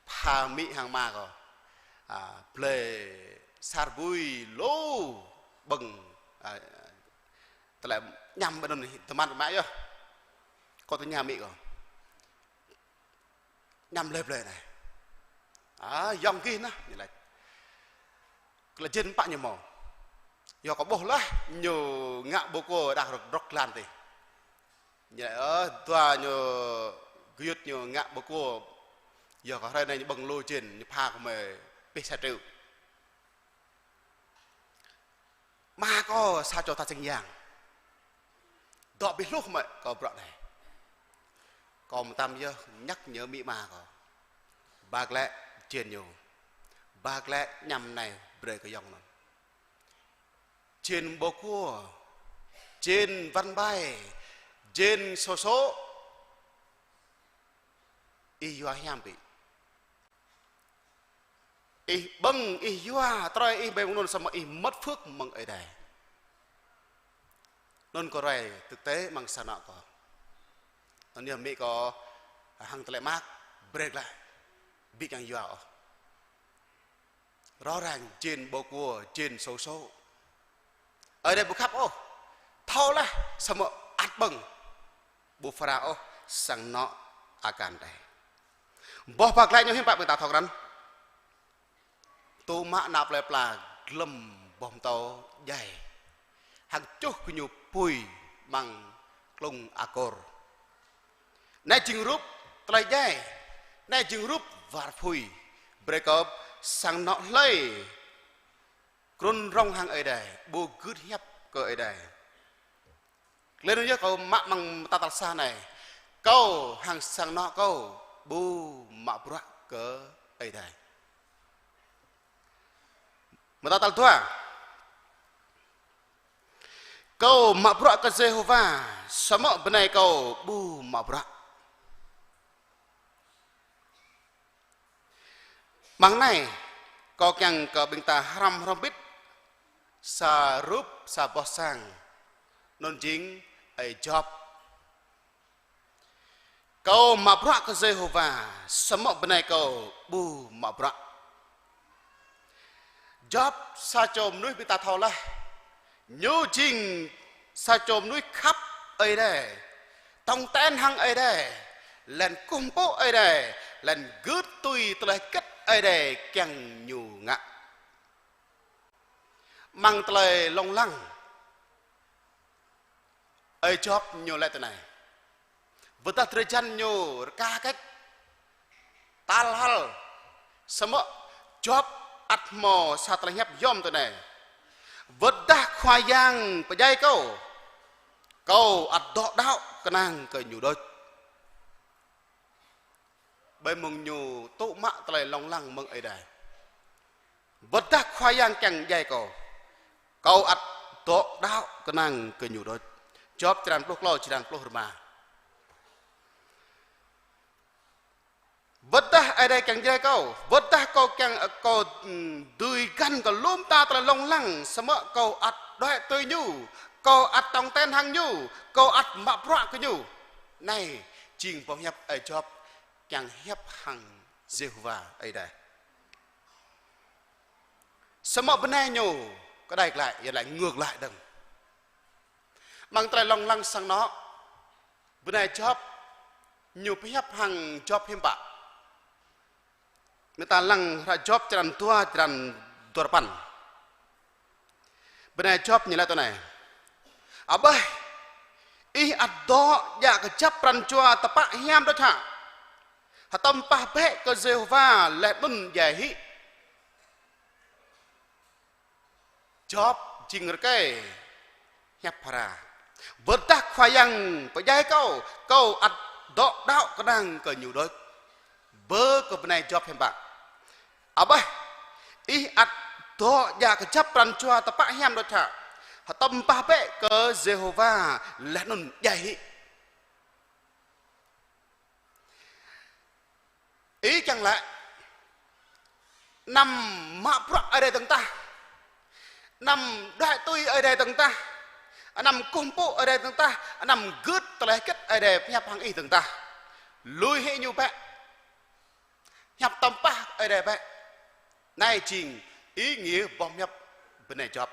Pha amĭ hăng ama kâo. A, blơi sa rơbui lu ƀơ̆ng, a, tơlơi añăm ƀơi anŭn tơmăn biă mă yơh. Kâo tơña amĭ kâo. Añăm lơi blơi anai. A, ayŏng gih anai, ñu laĭ. Kơ lĕ jên pă ñu hmâo. Yua kơ ƀuh laih ñu ngă ƀâo kua đah rŏk, rŏk glan adih. Ñu laĭ, ơ, dua ñu gơyut ñu ngă ƀâo kua. Yua kơ hrơi anai ñu ƀơ̆ng lu jên, ñu pha kơ mơi pih sa triệu. Ama kâo sa čô tha čeng yang. Dŏ ƀiă hluh mơ̆ kâo bruă anai. Kâo mơtam yơh nhắc nhớ amĭ ama kâo. Ba glaĭ jên ñu. Ba glaĭ añăm anai brơi kơ ayŏng anŭn. Jên ƀâo kua. Jên wăn ƀai. Jên sô sô. Ih yua hiam ƀĭ. Ih ƀơ̆ng, ih yua, trơi ih ƀơi mơ̆ng anŭn samơ̆ ih mơ̆t phước mơ̆ng Ơi Adai. Anŭn kâo ruai thực tế amăng sang anŏ kâo. Anŭn yơh amĭ kâo hăng tơlơi mơak, brơi glaĭ. Ƀĭ kiăng yua ôh. Rõ ràng jên ƀâo kua, jên sô sô. Ơi Adai ƀu khăp ôh. Thâo laih samơ̆ ăt ƀơ̆ng. Ƀu phara ôh sang anŏ akan Adai. Boh ba glaĭ ñu hiư̆m pă ƀing ta thâo krăn. Tŭ mă anăp plơi pla glŏm boh pơtâo djai. Hăng čuh gơñu apui amăng klŭng akor. Anai jing rup tơlơi djai. Anai jing rup war apui. Brơi kơ sang anŏ hlơi. Krŭn rŏng hăng Ơi Adai. Ƀu gưt hiăp kơ Ơi Adai. Lĕ anŭn yơh kâo mă amăng mơta tal sa anai. Kâo hăng sang anŏ kâo ƀu mă bruă kơ Ơi Adai. Mơta tal dua. Kâo mă bruă kơ Yêhôwa, samơ̆ bơnai kâo ƀu mă bruă. Amăng anai, kâo kiăng kơ ƀing ta hrăm hrŏm bĭt sa rup sa boh sang. Anŭn jing ơi Jôb. Kâo mă bruă kơ Yêhôwa, samơ̆ bơnai kâo ƀu mă bruă. Jôb sa čô mơnuih ƀing ta thâo laih. Ñu jing sa čô mơnuih khăp Ơi Adai, tong ten hăng Ơi Adai, laih anŭn kơkuh pơpŭ Ơi Adai, laih anŭn gưt tui tơlơi hơget Ơi Adai kiăng ñu ngă. Amăng tơlơi lông lăng, ơi Jôb ñu laĭ tui anai. Wơ̆t dah drơi jăn ñu rơka kĕč, tal hăl, samơ̆ Jôb ăt hmâo sa tơlơi hiăp yôm tui anai. Wơ̆t dah Khua Yang pơdjai kâo, kâo ăt dŏ đaŏ kơnang kơ Ñu đôč. Ƀơi mông ñu tŭ mă tơlơi lông lăng mơ̆ng Ơi Adai. Wơ̆t dah Khua Yang kiăng djai kâo, kâo ăt dŏ đaŏ kơnang kơ Ñu đôč. Jôb črăn pluh klâo, črăn pluh rơma. Wơ̆t dah Ơi Adai kiăng djai kâo, wơ̆t dah kâo kiăng, kâo, ưm, dưi găn kơ lŏm ta tơlơi lông lăng, samơ̆ kâo ăt đuaĭ tui Ñu, kâo ăt tong ten hăng Ñu, kâo ăt mă bruă kơ Ñu. Anai, jing boh hiăp ơi Jôb kiăng hiăp hăng Yêhôwa Ơi Adai. Samơ̆ bơnai ñu kơđai glaĭ, yua laĭ ngược lại dơ̆ng. Amăng tơlơi lông lăng sang anŏ, bơnai Jôb ñu pơhiăp hăng Jôb hiư̆m pă. Mơ̆ ta lăng hră Jôb črăn dua, črăn dua rơpăn. Bơnai Jôb ñu laĭ tui anai: Aƀaih, ih ăt dŏ djă kơjăp pran jua tơpă hiam đôč hă? Hơtŏm pah bĕ kơ Yêhôwa laih anŭn djai hĭ. Jôb jing rơkơi hiăp phara. Wơ̆t tơdah Khua Yang pơdjai kâo, kâo ăt dŏ đaŏ kơnang kơ Ñu đôč. Bơ kơ bơnai Yôp hiam pă? Abih, ih ăt dŏ djă kơjăp pran jua tơpă hiam đôč hă? Hơtŏm pah bĕ kơ Yêhôwa laih anŭn djai hĭ. Ih kiăng laĭ, anăm mă bruă Ơi Adai dơ̆ng tah, anăm đuaĭ tui Ơi Adai dơ̆ng tah, anăm kơkuh pơpŭ Ơi Adai dơ̆ng tah, anăm gưt tơlơi hơget Ơi Adai pơhiăp hăng ih dơ̆ng tah. Lui hĭ Ñu bĕ. Hiăp tơm pah Ơi Adai bĕ. Anai jing ý nghĩa boh hiăp bơnai Yôp.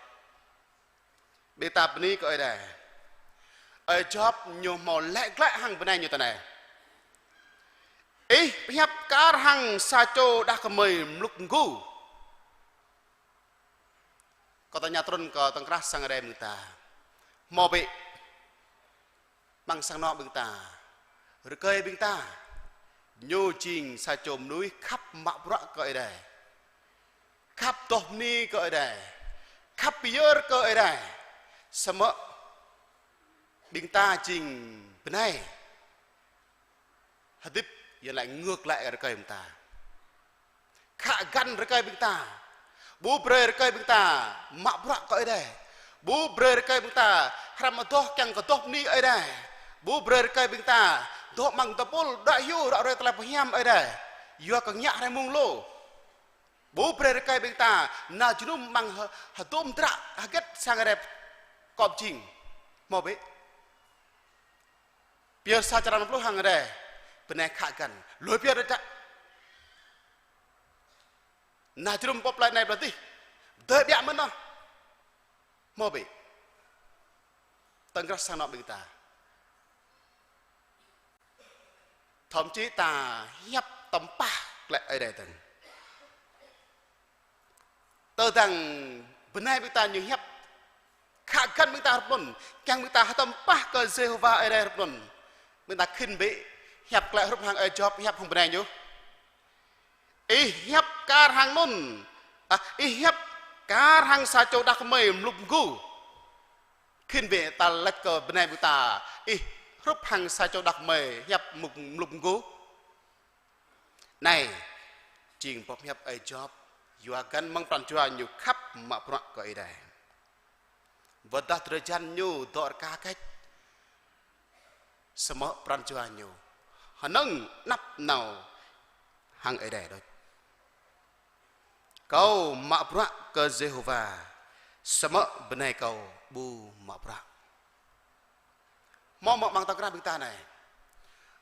Ƀing ta bơni kơ Ơi Adai. Ơi Yôp ñu hmâo laĭ glaĭ hăng bơnai ñu tui anai: Ih pơhiăp kar hăng sa čô đah kơmơi mlŭk mgu. Kâo tơña trŭn kơ tơ̆ng krah sang Ơi Adai ƀing ta. Hmâo ƀĕ amăng sang anŏ ƀing ta, rơkơi ƀing ta, ñu jing sa čô mơnuih khăp mă bruă kơ Ơi Adai, khăp adoh bơni kơ Ơi Adai, khăp pơyơr kơ Ơi Adai. Samơ̆ ƀing ta jing bơnai hơdip yua laĭ ngược lại rơkơi ƀing ta. Khă găn rơkơi ƀing ta. Ƀu brơi rơkơi ƀing ta mă bruă kơ Ơi Adai. Ƀu brơi rơkơi ƀing ta hrăm adoh kiăng kơ adoh bơni Ơi Adai. Ƀu brơi rơkơi ƀing ta dŏ amăng tơpul đuaĭ hyu ră ruai tơlơi pơhiam Ơi Adai yua kơ ngă hrơi mông lu. Ƀu brơi rơkơi ƀing ta nao jơnum amăng hơ-, hơdôm dră hơget sang Ơi Adai kŏp jing. Hmâo ƀĕ. Pơyơr sa črăn pluh hăng Ơi Adai, bơnai khă găn, lui pơyơr đôč. Nao jơnum pơ plơi anai plơi adih, dơi ƀiă mơ̆n anŭn. Hmâo ƀĕ. Tơ̆ng krah sang anŏ ƀing ta. Thậm chí ta hiăp tơm pah glaĭ Ơi Adai dơ̆ng. Tơdang bơnai ƀing ta ñu hiăp khă găn ƀing ta hrup anŭn, kiăng ƀing ta hơtŏm pah kơ Yêhôwa Ơi Adai hrup anŭn. Ƀing ta khĭn ƀĕ hiăp glaĭ hrup hăng Ơi Yôp hiăp hăng bơnai ñu. Ih hiăp kar hăng anŭn, ah, ih hiăp kar hăng sa čô đah kơmơi mlŭk mgu. Khĭn ƀĕ ta laĭ kơ bơnai ƀing ta, ih hrup hăng sa čô đah kơmơi hiăp mlŭk, mlŭk mgu. Anai, jing boh hiăp Ơi Yôp, yua găn mơ̆ng pran jua ñu khăp mă bruă kơ Ơi Adai. Wơ̆t tơdah drơi jan ñu dŏ rơka kĕč, samơ̆ pran jua ñu hơnơ̆ng anăp nao hăng Ơi Adai đôč. Kâo mă bruă kơ Yêhôwa, samơ̆ bơnai kâo ƀu mă bruă. Hmâo mơ̆ amăng tơ̆ng krah ƀing ta anai,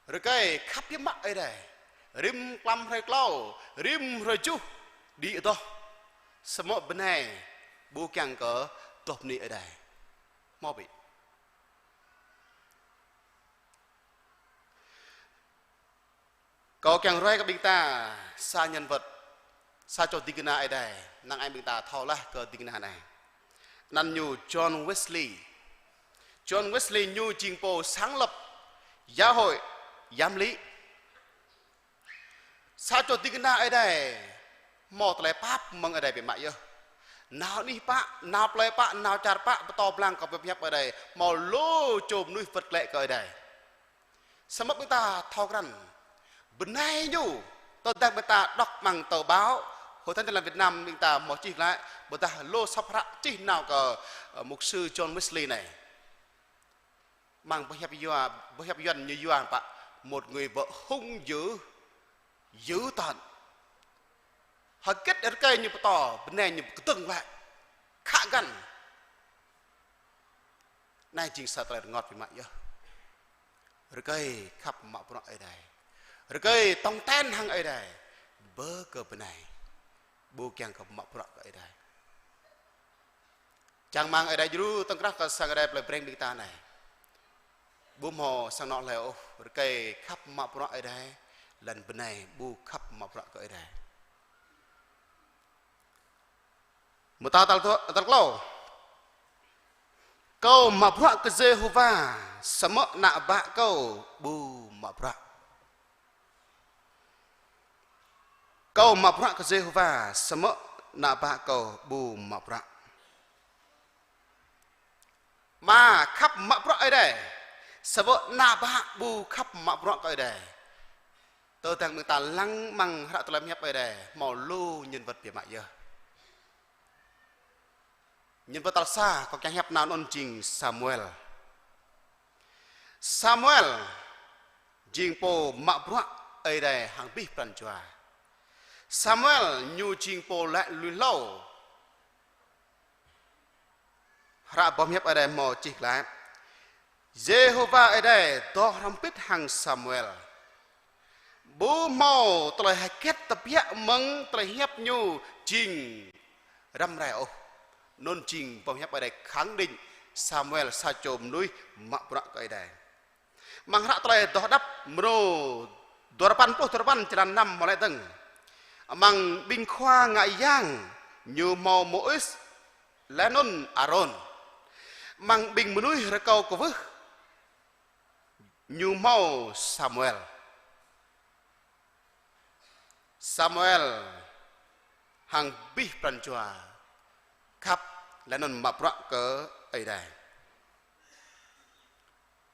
rơkơi khăp hiam mă Ơi Adai, rĭm mlam hrơi klâo, rĭm hrơi tơjuh, đĭ adoh, samơ̆ bơnai ƀu kiăng kơ adoh bơni Ơi Adai. Hmâo ƀĕ. Kâo kiăng ruai kơ ƀing ta sa nhân vật, sa čô ding kơna Ơi Adai, năng ai ƀing ta thâo laih kơ ding kơna anai. Anăn ñu John Wesley. John Wesley ñu jing pô sáng lập giáo hội Giám lý. Sa čô ding kơna Ơi Adai, hmâo tơlơi pap mơ̆ng Ơi Adai biă mă yơh. Nao anih pă, nao plơi pă, nao čar pă, pơtô blang kơ boh hiăp Ơi Adai, hmâo lu čô mơnuih wơ̆t glaĭ kơ Ơi Adai. Samơ̆ ƀing ta thâo krăn, bơnai ñu, tơdah ƀing ta đọc amăng tờ báo, Hội Thánh Tin Lành Việt Nam ƀing ta hmâo čih glaĭ, ƀôdah lu sŏp hră čih nao kơ, ơ, mục sư John Wesley anai. Amăng boh hiăp Yuan, boh hiăp Yuan ñu yua pă, một người vợ hung dữ, dữ tợn. Hơget rơkơi ñu pơtô, bơnai ñu kơdơ̆ng glaĭ, khă găn. Anai jing sa tơlơi rơngot biă mă yơh. Rơkơi khăp mă bruă Ơi Adai. Rơkơi tong ten hăng Ơi Adai. Bơ kơ bơnai ƀu kiăng kơ mă bruă kơ Ơi Adai. Čang rơmang Ơi Adai djru tơ̆ng krah kơ sang Ơi Adai plei Breng ƀing ta anai. Ƀu hmâo sang anŏ hlơi ôh, rơkơi khăp mă bruă Ơi Adai, lŏn bơnai ƀu khăp mă bruă kơ Ơi Adai. Mơta tal dua, tal klâo. Kâo mă bruă kơ Yêhôwa, samơ̆ ană bă kâo ƀu mă bruă. Kâo mă bruă kơ Yêhôwa, samơ̆ ană bă kâo ƀu mă bruă. Ama khăp mă bruă Ơi Adai. Samơ̆ ană bă ƀu khăp mă bruă kơ Ơi Adai. Tơdang ƀing ta lăng amăng hră tơlơi pơhiăp Ơi Adai, hmâo lu nhân vật biă mă yơh. Nhân vật tal sa, kâo kiăng hiăp nao anŭn jing Samuel. Samuel jing pô mă bruă Ơi Adai hăng abih pran jua. Samuel ñu jing pô laĭ lui hlâo. Hră boh pơhiăp Ơi Adai hmâo čih glaĭ: Yêhôwa Ơi Adai dŏ hrŏm hơbĭt hăng Samuel. Ƀu hmâo tơlơi hơget tơbiă mơ̆ng tơlơi hiăp ñu jing răm rai ôh. Anŭn jing boh pơhiăp Ơi Adai khẳng định Samuel sa čô mơnuih mă bruă kơ Ơi Adai. Amăng hră tơlơi Adoh Đăp mrô dua rơpăn pluh dua rơpăn, črăn năm hmâo laĭ dơ̆ng: Amăng ƀing khua ngă yang ñu hmâo Môis laih anŭn Arôn. Amăng ƀing mơnuih rơkâo kwưh ñu hmâo Samuel. Samuel hăng abih pran jua khăp laih anŭn mă bruă kơ Ơi Adai.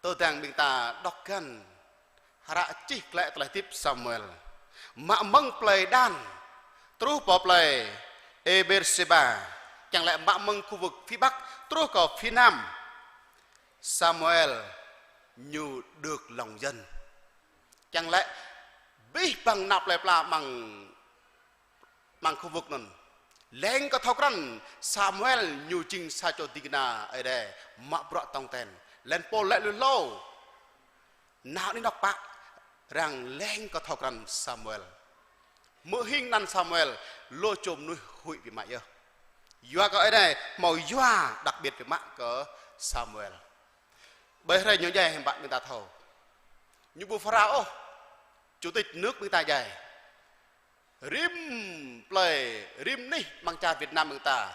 Tơdang ƀing ta đŏk găn hră čih glaĭ tơlơi hơdip Samuel, mă mơ̆ng plei Dan truh pơ plei Ê-Bêr-Sêba, kiăng laĭ mă mơ̆ng khu vực phía Bắc truh kơ phía Nam, Samuel ñu được lòng dân. Kiăng laĭ abih bang ană plei pla amăng amăng khu vực anŭn. Leng kơ thâo krăn Samuel ñu jing sa čô ding kơna Ơi Adai mă bruă tong ten. Leng pô laĭ lui hlâo. Nao anih anŏ pă arăng leng kơ thâo krăn Samuel. Hmư̆ hing anăn Samuel, lu čô mơnuih huĭ biă mă yơh. Yua kơ Ơi Adai hmâo yua đặc biệt biă mă kơ Samuel. Ƀơi hrơi ñu djai hiư̆m pă ƀing ta thâo. Ñu ƀu Pharaôn ôh, chủ tịch nước ƀing ta djai. Rĭm plei, rĭm anih amăng čar Việt Nam ƀing ta,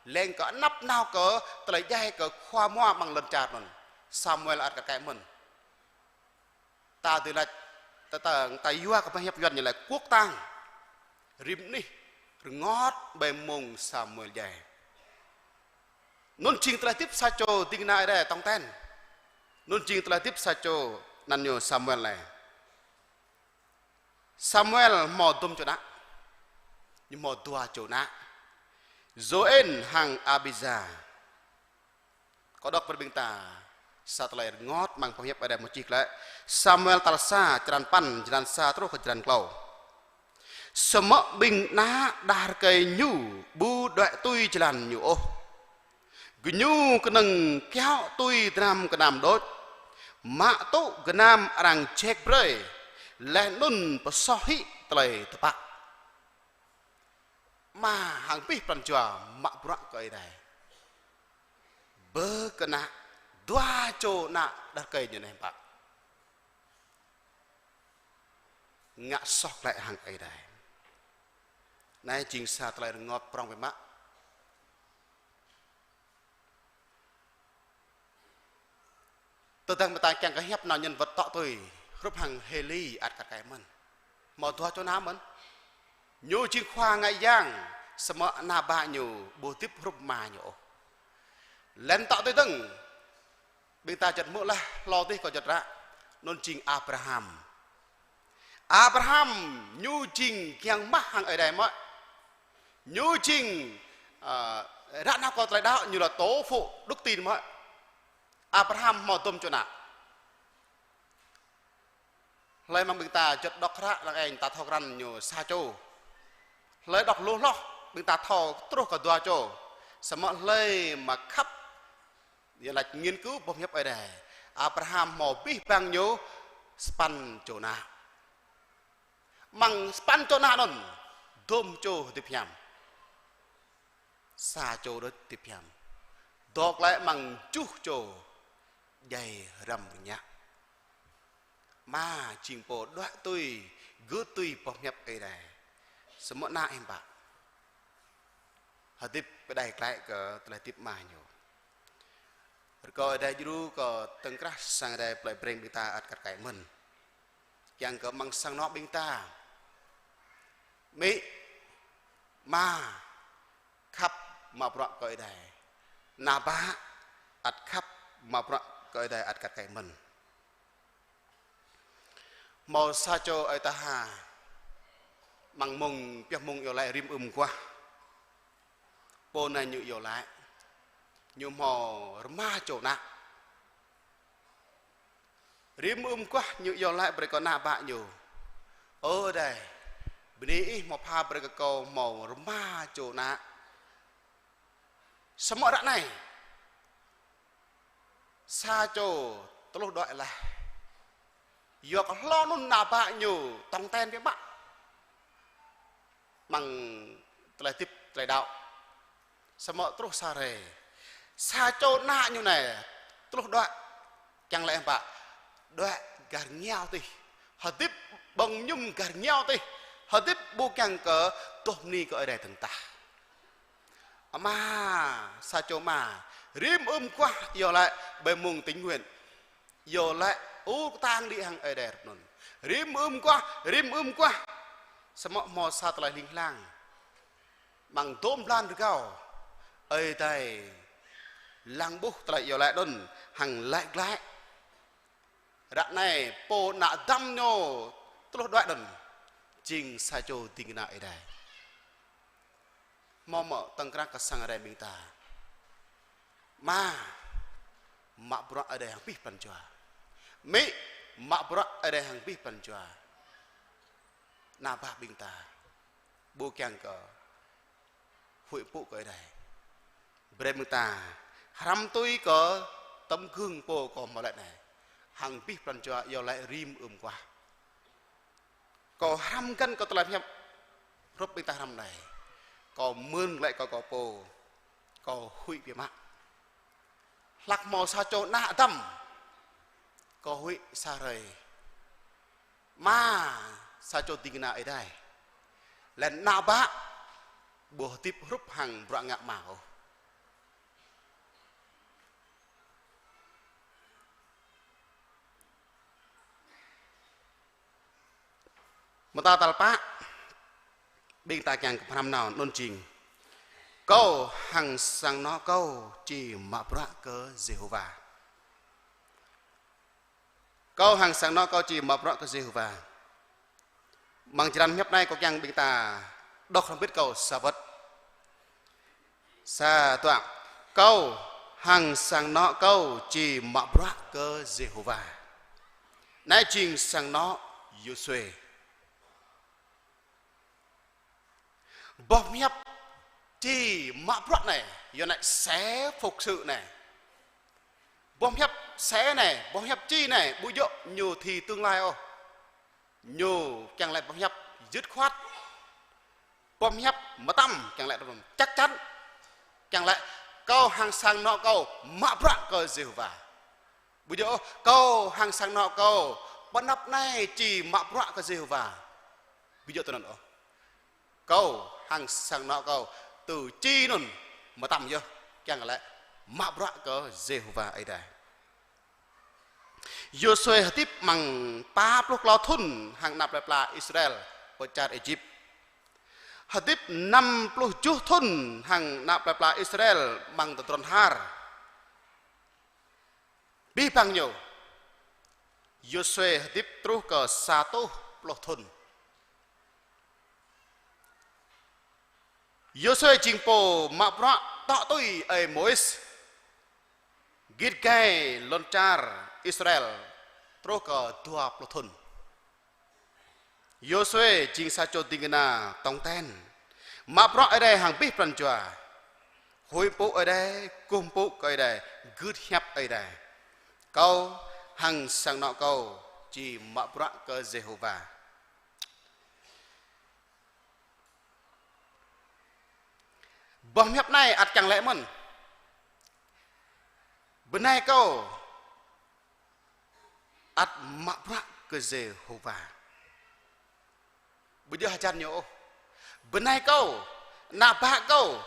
leng kơ anăp nao kơ tơlơi djai kơ khua mua amăng lŏn čar anŭn, Samuel ăt kar kaĭ mơ̆n. Ta dưi laĭ, ta, ta, ta yua kơ pơhiăp Yuan ñu laĭ quốc tang. Rĭm anih rơngot ƀơi mông Samuel djai. Anŭn jing tơlơi hơdip sa čô ding kơna Ơi Adai tong ten. Anŭn jing tơlơi hơdip sa čô anăn ñu Samuel anai. Samuel hmâo dŭm čô ană. Ñu hmâo dua čô ană, Jôên hăng Abija. Kâo đŏk brơi ƀing ta sa tơlơi rơngot amăng pơhiăp Ơi Adai hmâo čih glaĭ. Samuel tal sa, črăn păn, jơlan sa truh kơ jơlan klâo. Samơ̆ ƀing ană đah rơkơi ñu ƀu đuaĭ tui jơlan ñu ôh. Gơñu kơnơ̆ng kiaŏ tui dram gơnam đôč, mă tŭ gơnam arăng jek brơi, laih anŭn pơsoh hĭ tơlơi tơpă. Ama hăng abih pran jua mă bruă kơ Ơi Adai. Bơ kơ ană, dua čô ană đah rơkơi ñu anai hiư̆m pă. Ngă soh glaĭ hăng Ơi Adai. Anai jing sa tơlơi rơngot prŏng biă mă. Tơdang ƀing ta kiăng kơ hiăp nao nhân vật tŏ tui, hrup hăng Hêli ăt kar kaĭ mơ̆n. Hmâo dua čô ană mơ̆n. Ñu jing khua ngă yang, samơ̆ ană bă ñu ƀu hơdip hrup ama ñu ôh. Lĕn tŏ tui dơ̆ng, ƀing ta juăt hmư̆ laih, hlâo adih kâo juăt ră, anŭn jing Abraham. Abraham ñu jing kiăng mah hăng Ơi Adai mơ̆. Ñu jing, ơ, ră anai kơ tơlơi đaŏ ñu là tổ phụ đức tin mơ̆. Abraham hmâo dŭm čô ană. Hlơi mơ̆ng ƀing ta juăt đŏk hră lăng eng ta thâo krăn ñu sa čô. Hlơi đŏk lu hloh ƀing ta thâo truh kơ dua čô. Samơ̆ hlơi mă khăp, ñu laĭ nghiên cứu boh pơhiăp Ơi Adai, Abraham hmâo abih bang ñu sapăn čô ană. Amăng sapăn čô ană anŭn, dŭm čô hơdip hiam. Sa čô đôč hơdip hiam. Dŏ glaĭ amăng tơjuh čô djai răm rơngiă. Ama jing pô đuaĭ tui, gưt tui boh pơhiăp Ơi Adai. Samơ̆ ană hiư̆m pă. Hơdip pơđai glaĭ kơ tơlơi hơdip ama ñu. Rơkâo Ơi Adai djru kơ tơ̆ng krah sang Ơi Adai plei Breng ƀing ta ăt kar kaĭ mơ̆n. Kiăng kơ amăng sang anŏ ƀing ta, amĭ, ama, khăp mă bruă kơ Ơi Adai. Ană bă ăt khăp mă bruă kơ Ơi Adai ăt kăt kĕ mơ̆n. Hmâo sa čô ơi tah ha, amăng mông, pioh mông iâu laĭ rĭm ưm mơguah. Pô anai ñu iâu laĭ, ñu hmâo rơma čô ană. Rĭm ưm mơguah ñu iâu laĭ brơi kơ ană bă ñu: Ơ Ơi Adai, bơni Ih hmâo pha brơi kơ kâo hmâo rơma čô ană. Samơ̆ ră anai, sa čô tơluh đuaĭ laih. Yua kơ hlâo anŭn ană bă ñu tong ten biă mă amăng tơlơi hơdip, tơlơi đaŏ. Samơ̆ truh sa hrơi, sa čô ană ñu anai tơluh đuaĭ, kiăng laĭ hăng bă, đuaĭ gah rơngiao tih, hơdip ƀơ̆ng mơñum gah rơngiao tih, hơdip ƀu kiăng kơ adoh bơni kơ Ơi Adai dơ̆ng tah. Ama, sa čô ama, rĭm ưm mơguah iâu laĭ ƀơi mông tình nguyện. Iâu laĭ ur kơtang đĭ hăng Ơi Adai hrup anŭn. Rĭm ưm mơguah, rĭm ưm mơguah. Samơ̆ hmâo sa tơlơi hling hlang. Amăng dôm blan rơgao, Ơi Adai lăng ƀuh tơlơi iâu laĭ anŭn hăng laĭ glaĭ. Ră anai pô ană dăm ñu tơluh đuaĭ anŭn jing sa čô ding kơna Ơi Adai. Hmâo mơ̆ tŏng krah kơ sang Ơi Adai ƀing ta? Ama, mă bruă Ơi Adai hăng abih pran jua. Amĭ, mă bruă Ơi Adai hăng abih pran jua. Ană bă ƀing ta ƀu kiăng kơ huĭ pơpŭ kơ Ơi Adai. Brơi ƀing ta hrăm tui kơ tấm gương pô kâo hmâo laĭ anai, hăng abih pran jua iâu laĭ rĭm ưm mơguah. Kâo hrăm găn kơ tơlơi pơhiăp hrup ƀing ta hrăm anai. Kâo mơ̆n glaĭ kơ kâo pô, kâo huĭ biă mă. Hlak hmâo sa čô ană dăm, kâo huĭ sa hrơi. Ama, sa čô ding kơna Ơi Adai. Laih ană bă ƀu hơdip hrup hăng bruă ngă ama ôh. Mơta tal pă, ƀing ta kiăng kơ pơhrăm nao anŭn jing: Kâo hăng sang anŏ kâo či mă bruă kơ Yêhôwa. Kâo hăng sang anŏ kâo či mă bruă kơ Yêhôwa. Amăng črăn pơhiăp anai kâo kiăng ƀing ta đŏk hrŏm hơbĭt kâo sa wơ̆t. Sa, dua. Kâo hăng sang anŏ kâo či mă bruă kơ Yêhôwa. Anai jing sang anŏ Yôsuê. Boh pơhiăp či mă bruă anai, yua anai sẽ phục sự anai. Boh pơhiăp sẽ anai, boh pơhiăp či anai, ƀu djơ̆ ñu thì tương lai ôh. Ñu kiăng laĭ boh pơhiăp dứt khoát. Boh pơhiăp mơtam kiăng laĭ chắc chắn. Kiăng laĭ kâo hăng sang anŏ kâo mă bruă kơ Yêhôwa. Ƀu djơ̆ ôh, kâo hăng sang anŏ kâo pơ anăp anai či mă bruă kơ Yêhôwa. Ƀu djơ̆ tui anŭn ôh. Kâo hăng sang anŏ kâo, tui či anŭn mơtam yơh, kiăng laĭ mă bruă kơ Yêhôwa Ơi Adai. Yôsuê hơdip amăng pă pluh klâo thŭn hăng ană plơi pla Israel pơ čar Êjip. Hơdip năm pluh tơjuh thŭn hăng ană plơi pla Israel amăng tơdron Har. Abih bang ñu, Yôsuê hơdip truh kơ sa rơtuh pluh thŭn. Yôsuê jing pô mă bruă tŏ tui ơi Môis, git gai lŏn čar Israel truh kơ dua pluh thŭn. Yôsuê jing sa čô ding kơna tong ten, mă bruă Ơi Adai hăng abih pran jua. Huĭ pơpŭ Ơi Adai, kơkuh pơpŭ kơ Ơi Adai, gưt hiăp Ơi Adai. Kâo hăng sang anŏ kâo či mă bruă kơ Yêhôwa. Boh pơhiăp anai ăt kiăng laĭ mơ̆n: Bơnai kâo ăt mă bruă kơ Yêhôwa. Ƀu djơ̆ hơjăn ñu ôh. Bơnai kâo, ană bă kâo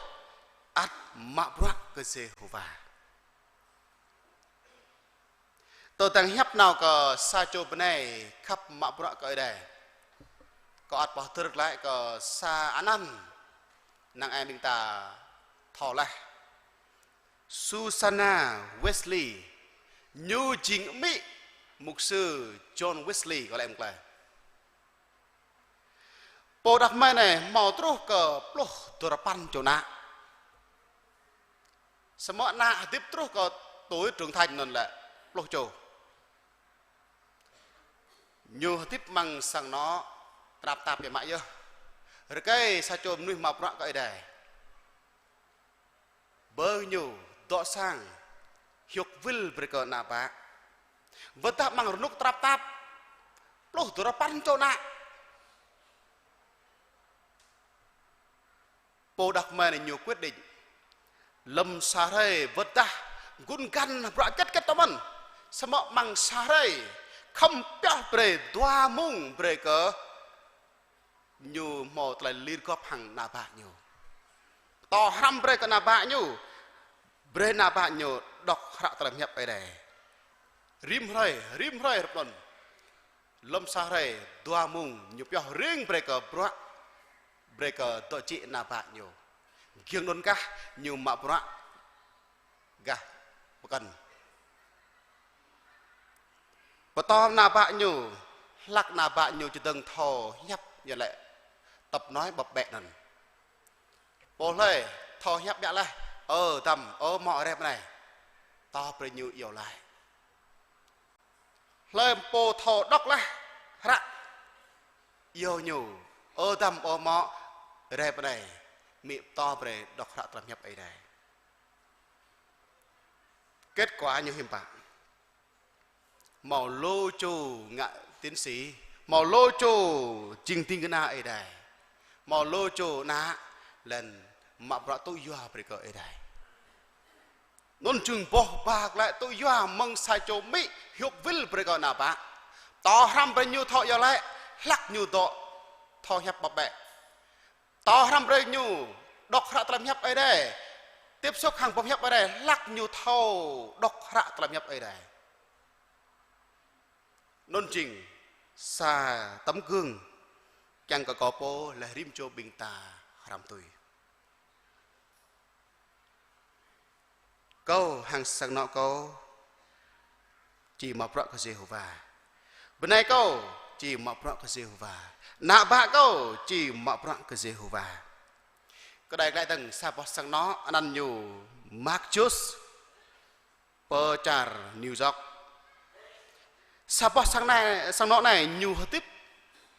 ăt mă bruă kơ Yêhôwa. Tơdang hiăp nao kơ sa čô bơnai khăp mă bruă kơ Ơi Adai, kâo ăt pơhơdơr glaĭ kơ sa anăn, năng ai ƀing ta thâo laih. Susanna Wesley. Ñu jing amĭ mục sư John Wesley, kơ lĕ mơ̆ng tơlơi. Pô đah kơmơi anai hmâo truh kơ pluh duarơpăn čô ană. Samơ̆ ană hơdip truh kơ tuổi trưởng thành anŭn lĕ pluh čô. Ñu hơdip amăng sang anŏ tơnap tap biă mă yơh. Rơkơi sa čô mơnuih mă bruă kơ Ơi Adai. Bơ ñu dŏ sang hiuk wĭl brơi kơ ană bă. Wơ̆t dah amăng rơnŭk tơnap tap pluh duarơpăn čô ană. Pô đah kơmơi anai ñu quyết định. Lơ̆m sa hrơi wơ̆t dah gŭn găn bruă hơget hơget tơ mơ̆n. Samơ̆ amăng sa hrơi khŏm pioh brơi dua mông brơi kơ ñu hmâo tơlơi lir gŏp hăng ană bă ñu. Pơtô hrăm brơi kơ ană bă ñu. Brơi ană bă ñu đŏk hră tơlơi pơhiăp Ơi Adai. Rĭm hrơi, rĭm hrơi hrup anŭn. Lơ̆m sa hrơi dua mông ñu pioh ring brơi kơ bruă, brơi kơ dŏ jĕ ană bă ñu. Giŏng anŭn kah ñu mă bruă gah pơkŏn. Pơtô ană bă ñu, hlak ană bă ñu čơdơ̆ng thâo pơhiăp, ñu lĕ tơpnoi bập bẹ anŭn. Pô hlơi thâo pơhiăp biă laih, ơ dăm, ơ mŏ rai pơ anai. Pơtô brơi ñu iâu laĭ. Hlơi pô thâo đŏk laih hră, iâu ñu, ơ dăm, ơ mŏ rai pơ anai, amĭ pơtô brơi đŏk hră tơlơi pơhiăp Ơi Adai. Kết quả ñu hiư̆m pă? Hmâo lu čô ngă tiến sĩ, hmâo lu čô jing ding kơna Ơi Adai, hmâo lu čô ană lĕ mă bruă tŭ yua brơi kơ Ơi Adai. Anŭn jing boh ba glaĭ tŭ yua mơ̆ng sa čô amĭ hiuk wĭl brơi kơ ană bă. Pơtô hrăm brơi ñu thâo iâu laĭ, hlak ñu dŏ thâo pơhiăp bập bẹ. Pơtô hrăm brơi ñu đŏk hră tơlơi pơhiăp Ơi Adai. Tiếp xúc hăng boh pơhiăp Ơi Adai, hlak ñu thâo đŏk hră tơlơi pơhiăp Ơi Adai. Anŭn jing sa tấm gương kiăng kơ kâo pô lĕ rĭm čô ƀing ta hrăm tui. Kâo hăng sang anŏ kâo či mă bruă kơ Yêhôwa. Bơnai kâo či mă bruă kơ Yêhôwa. Ană bă kâo či mă bruă kơ Yêhôwa. Kơđai glaĭ dơ̆ng sa boh sang anŏ anăn ñu Mark Jost pơ čar New York. Sa boh sang anai, sang anŏ anai ñu hơdip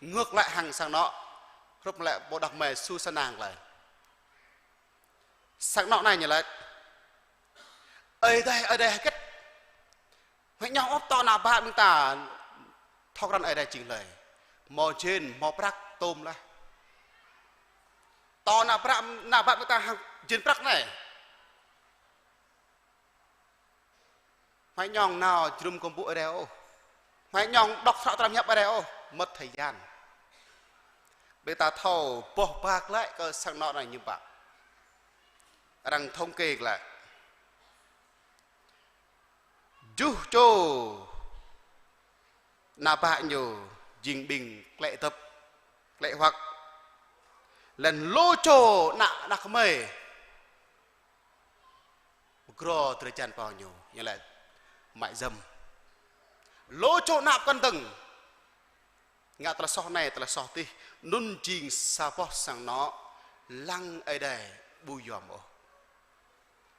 ngược lại hăng sang anŏ hrup lĕ pô đah kơmơi Susanna glaĭ. Sang anŏ anai ñu laĭ: Ơi Adai, Ơi Adai hơget? Hmâo ñong ôh pơtô ană bă ƀing ta thâo krăn Ơi Adai jing hlơi. Hmâo jên, hmâo prăk, tôm laih. Pơtô ană bă, ană bă ƀing ta hăng jên prăk anai. Hmâo ñong nao jơnum kơmpŭ Ơi Adai ôh. Hmâo ñong đŏk hră tơlơi pơhiăp Ơi Adai ôh. Mất thời gian. Ƀing ta thâo boh ba glaĭ kơ sang anŏ anai hiư̆m pă. Arăng thống kê glaĭ. Tơjuh čô ană bă ñu jing ƀing klĕ dŏp, klĕ huăk. Laih lu čô ană, ană kơmơi pơgrô drơi jan pô ñu, ñu laĭ mại dâm. Lu čô ană pơkŏn dơ̆ng ngă tơlơi soh anai, tơlơi soh adih, anŭn jing sa boh sang anŏ lăng Ơi Adai ƀu yom ôh.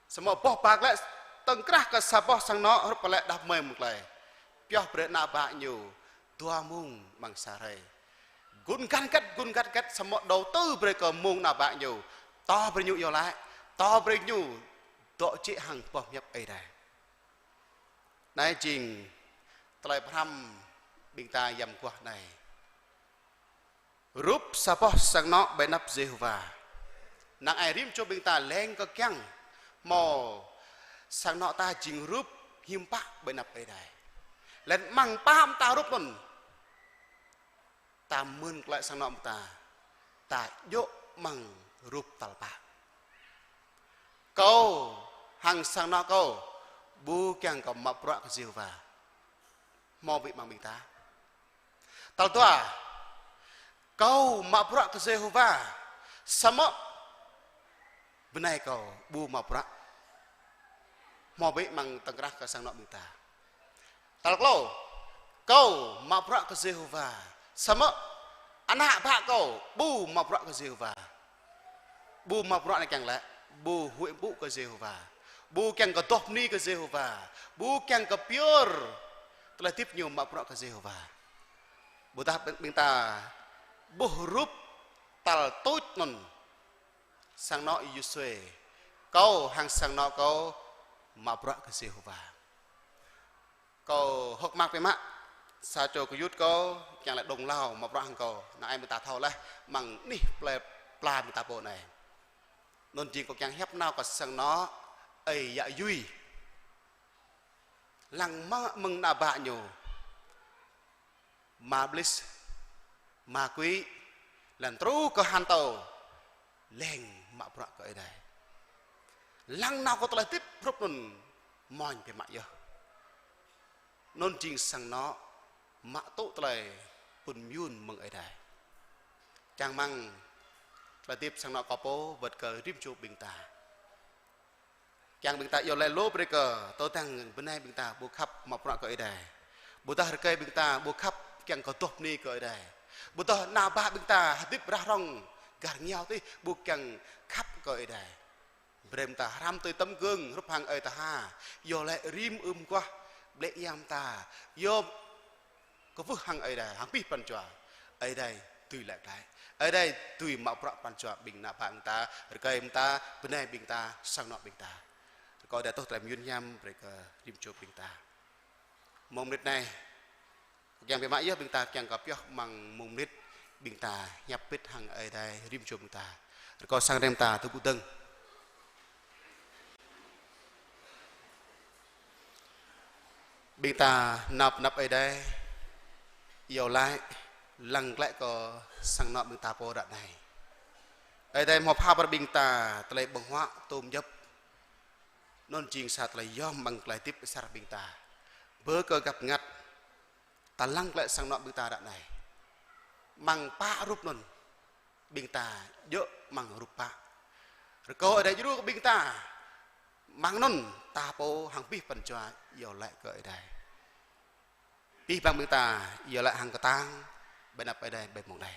Samơ̆ boh ba glaĭ tơ̆ng krah kơ sa boh sang anŏ hrup lĕ đah kơmơi mơ̆ng tơlơi. Pioh brơi ană bă ñu dua mông amăng sa hrơi. Gŭn găn hơget, gŭn găn hơget, samơ̆ đầu tư brơi kơ mông ană bă ñu. Pơtô brơi ñu iâu laĭ, pơtô brơi ñu dŏ jĕ hăng boh pơhiăp Ơi Adai. Anai jing tơlơi pơhrăm ƀing ta yăm guah anai. Rup sa boh sang anŏ ƀơi anăp Yêhôwa. Năng ai rĭm čô ƀing ta leng kơ kiăng hmâo sang anŏ ta jing rup hiư̆m pă ƀơi anăp Ơi Adai. Laih anŭn amăng pă mơta rup anŭn, ta mưn glaĭ sang anŏ mơta, ta djơ̆ amăng rup tal pă. Kâo hăng sang anŏ kâo ƀu kiăng kơ mă bruă kơ Yêhôwa. Hmâo ƀĭ amăng ƀing ta. Tal dua, kâo mă bruă kơ Yêhôwa, samơ̆ bơnai kâo ƀu mă bruă. Hmâo ƀĭ amăng tơ̆ng krah kơ sang anŏ ƀing ta. Tal klâo, kâo mă bruă kơ Yêhôwa. Samơ̆ ană bă kâo ƀu mă bruă kơ Yêhôwa. Ƀu mă bruă anai kiăng laĭ, ƀu huĭ ƀu kơ Yêhôwa. Ƀu kiăng kơ adoh bơni kơ Yêhôwa. Ƀu kiăng kơ pơyơr tơlơi hơdip ñu mă bruă kơ Yêhôwa. Ƀôdah ƀing, ƀing ta ƀuh hrup tal tuč anŭn sang anŏ Yôsuê. Kâo hăng sang anŏ kâo mă bruă kơ Yêhôwa. Kâo hơ̆k mơak biă mă, sa čô gơyut kâo, kiăng laĭ đŏng hlâo mă bruă hăng kâo, năng ai ƀing ta thâo laih, amăng anih plơi pla ƀing ta pô anai. Anŭn jing kâo kiăng hiăp nao kơ sang anŏ, ơi yă Yui. Lăng mơ̆ng ană bă ñu. Ma Blis, Ma Kuĭ, lăng truh kơ Hăn Tô, leng mă bruă kơ Ơi Adai. Lăng nao kơ tơlơi hơdip hrup anŭn mơñum biă mă yơh. Anŭn jing sang anŏ mă tŭ tơlơi pŭn mơyun mơ̆ng Ơi Adai. Čang rơmang tơlơi hơdip sang anŏ kâo pô wơ̆t kơ rĭm čô ƀing ta. Kiăng ƀing ta iâu laĭ lu brơi kơ tơdang bơnai ƀing ta ƀu khăp mă bruă kơ Ơi Adai. Ƀôdah rơkơi ƀing ta ƀu khăp kiăng kơ adoh bơni kơ Ơi Adai. Ƀôdah ană bă ƀing ta hơdip rah rong gah rơngiao tih ƀu kiăng khăp kơ Ơi Adai. Brơi ƀing ta hrăm tui tấm gương hrup hăng ơi Taha. Iâu laĭ rĭm ưm mơguah, blĕ yang ta. Iâu kơkuh hăng Ơi Adai, hăng abih pran jua. Ơi Adai dưi laĭ glaĭ. Ơi Adai dưi mă bruă pran jua ƀing ană bă ƀing ta, rơkơi ƀing ta, bơnai ƀing ta, sang anŏ ƀing ta. Rơkâo Ơi Adai tŭ tơlơi mơyun hiam brơi kơ rĭm čô ƀing ta. Mông mơnit anai, kiăng biă mă yơh ƀing ta kiăng kơ pioh amăng mông mơnit ƀing ta hiăp pĭt hăng Ơi Adai rĭm čô ƀing ta. Rơkâo sang rem ta tŭ gŭ dơ̆ng. Ƀing ta nao pơ anăp Ơi Adai, iâu laĭ, lăng glaĭ kơ sang anŏ ƀing ta pô ră anai. Ơi Adai hmâo pha brơi ƀing ta tơlơi ƀơ̆ng huă tôm djŏp. Anŭn jing sa tơlơi yom amăng tơlơi hơdip asar ƀing ta. Bơ kơ găp ngăt, ta lăng glaĭ sang anŏ ƀing ta ră anai. Amăng pă rup anŭn, ƀing ta djơ̆ amăng rup pă. Rơkâo Ơi Adai djru kơ ƀing ta. Amăng anŭn ta pô hăng abih pran jua iâu laĭ kơ Ơi Adai. Abih bang ƀing ta iâu laĭ hăng kơtang, ƀơi anăp Ơi Adai ƀơi mông anai.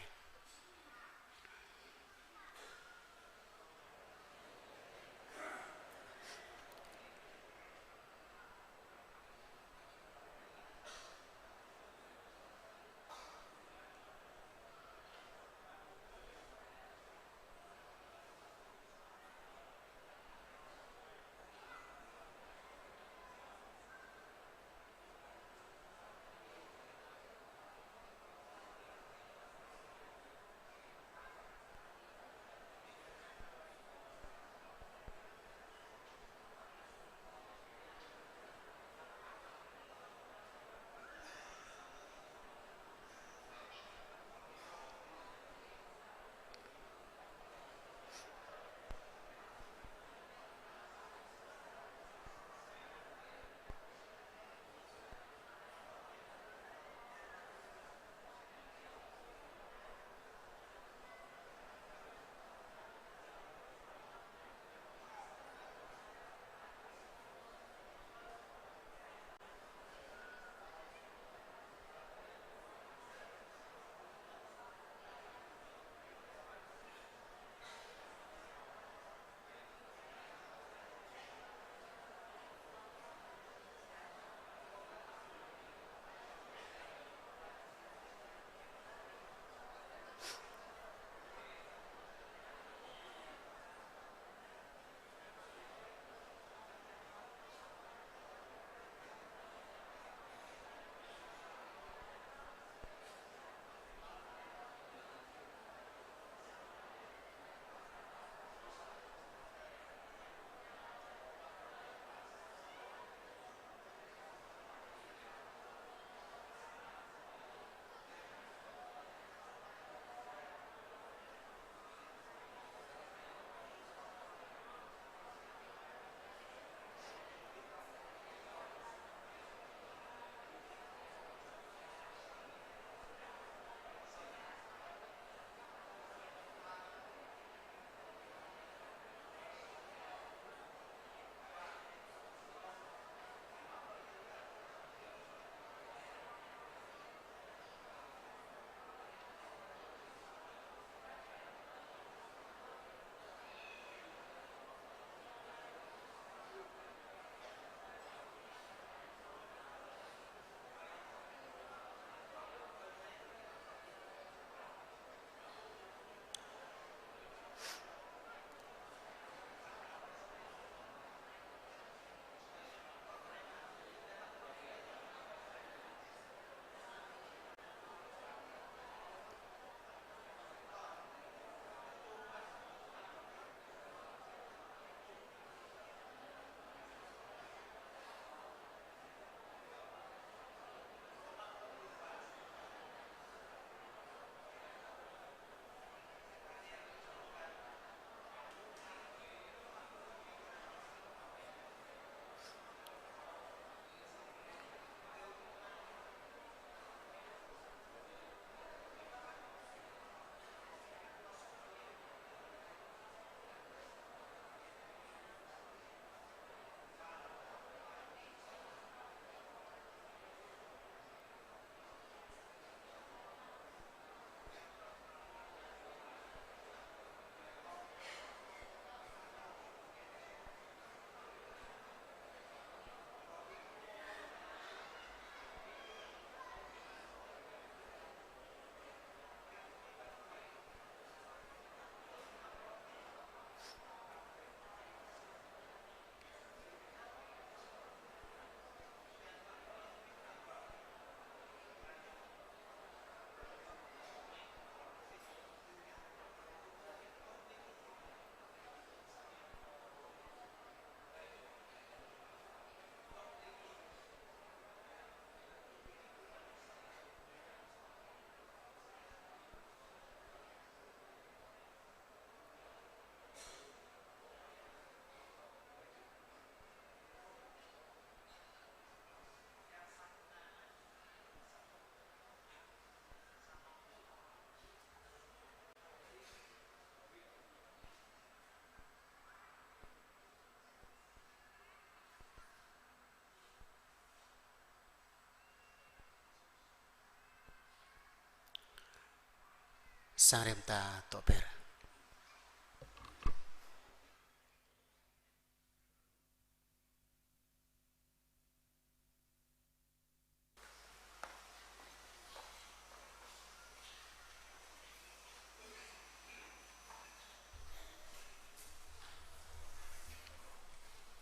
Sang rem ta tŏ ber.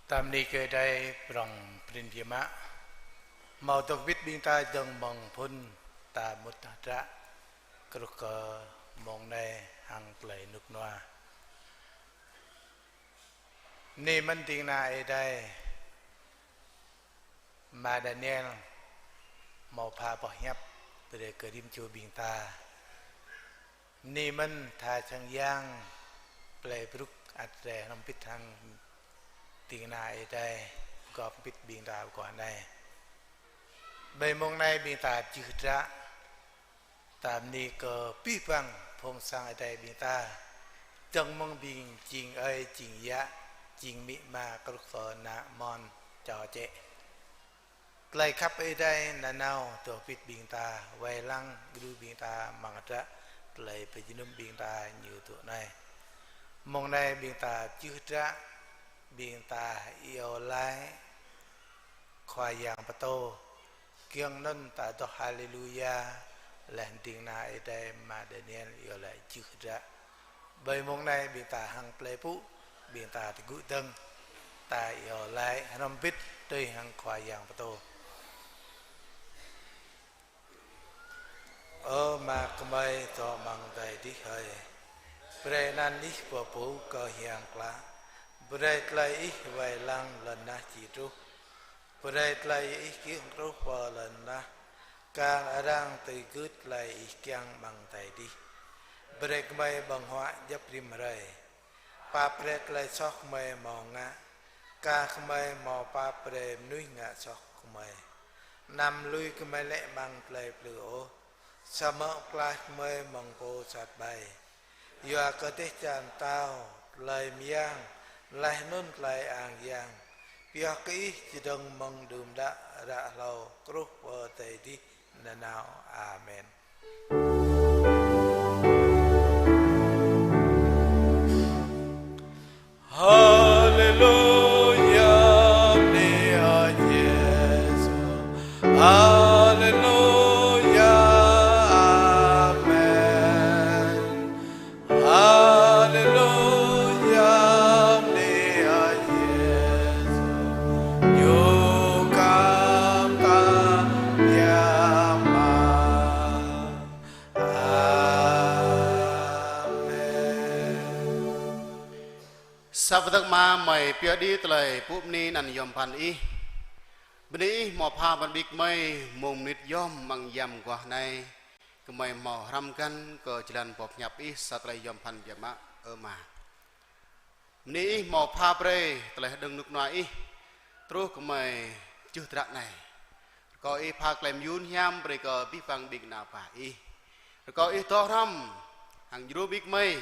Ta bơni kơ Ơi Adai prong prin biă mă. Hmâo dŏ bit ƀing ta dơ̆ng mơ̆ng phŭn ta mŭt hơdră truh kơ mông anai hăng tơlơi rơnŭk rơnua. Bơni mơ̆n ding kơna Ơi Adai, Ama Daniel hmâo pha boh hiăp brơi kơ rĭm čô ƀing ta. Bơni mơ̆n tha čang yang plei brŭk ăt rai hrŏm bit hăng ding kơna Ơi Adai gop bit ƀing ta pơkŏn anai. Ƀơi mông anai ƀing ta pơjưh hơdră. Ta bơni kơ abih bang phung sang Ơi Adai ƀing ta, dơ̆ng mơ̆ng ƀing jing ơi, jing yă, jing amĭ ama, truh kơ ană mơnuih čô čĕ. Tơlơi khăp Ơi Adai nanao dŏ bit ƀing ta, wai lăng djru ƀing ta amăng hơdră tơlơi pơjơnum ƀing ta ñu tŭ anai. Mông anai ƀing ta pơjưh hơdră, ƀing ta iâu laĭ Khua Yang pơtô. Kiăng anŭn ta adoh Haleluya, laih ding kơna Ơi Adai Ama Daniel iâu laĭ pơjưh hơdră. Ƀơi mông anai ƀing ta hăng plei pŭ, ƀing ta tơgŭ dơ̆ng, ta iâu laĭ hrŏm bit tui hăng Khua Yang pơtô. Ơ Ama gơmơi dŏ amăng adai adih hơi. Brơi anăn Ih pơpŭ kơ hiam klă. Brơi tơlơi Ih wai lăng lŏn tơnah či truh. Brơi tơlơi Ih kiăng truh pơ lŏn tơnah, kar arăng tui gưt tơlơi Ih kiăng amăng adai adih. Brơi gơmơi ƀơ̆ng huă djŏp rĭm hrơi. Pap brơi tơlơi soh gơmơi hmâo ngă, kar gơmơi hmâo pap brơi mơnuih ngă soh kơ gơmơi. Anăm lui gơmơi lĕ amăng tơlơi plư ôh, samơ̆ pơklaih gơmơi mơ̆ng pô sat ƀai. Yua kơ dêh čar pơtao, tơlơi mơyang, laih anŭn tơlơi ang yang, pioh kơ Ih čơdơ̆ng mơ̆ng đưm đă ră hlâo truh pơ adai adih nanao. Amen. Haleluya, bơni Ơi Yêsu. Haleluya, amen. Haleluya, bơni Ơi Yêsu. Ñu khăp ta biă mă. Amen. Sa pơtơ̆k Ama, gơmơi pioh đĭ tơlơi pŭ bơni anăn yom pơphan Ih. Bơni Ih hmâo pha pơphan ƀing gơmơi mông mơnit yom amăng yăm mơguah anai. Gơmơi hmâo hrăm găn kơ jơlan boh pơhiăp Ih sa tơlơi yom pơphan biă mă, ơ Ama. Bơni Ih hmâo pha brơi tơlơi hơđơ̆ng rơnŭk rơnua Ih truh kơ gơmơi pơjưh hơdră anai. Rơkâo Ih pha tơlơi mơyŭn hiam brơi kơ abih bang ƀing ană bă Ih. Rơkâo Ih dŏ hrŏm hăng djru ƀing gơmơi,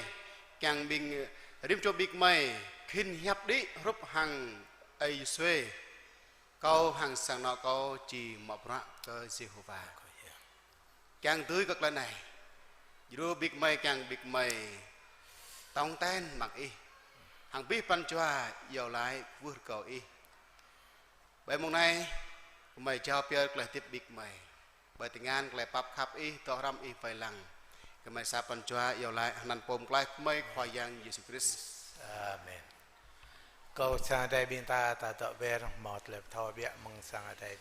kiăng ƀing rĭm čô ƀing gơmơi khĭn hiăp đĭ hrup hăng Ơi Yôsuê. Kâo hăng sang anŏ kâo či mă bruă kơ Yêhôwa. Kiăng dưi kơ tơlơi anai, djru ƀing gơmơi kiăng ƀing gơmơi tong ten amăng Ih, hăng abih bang jua iâu laĭ kwưh rơkâo Ih. Ƀơi mông anai, gơmơi jao pioh tơlơi hơdip ƀing gơmơi. Ƀơi tơngan tơlơi pap khăp Ih, dŏ hrŏm Ih wai lăng. Gơmơi sa pơphan jua iâu laĭ hơnăn Pô Pơklaih gơmơi Khua Yang Yêsu Krist. Amen. Kâo sang adai ƀing ta, ta dŏ ber hmâo tơlơi pơthâo biă mơ̆ng sang adai ƀing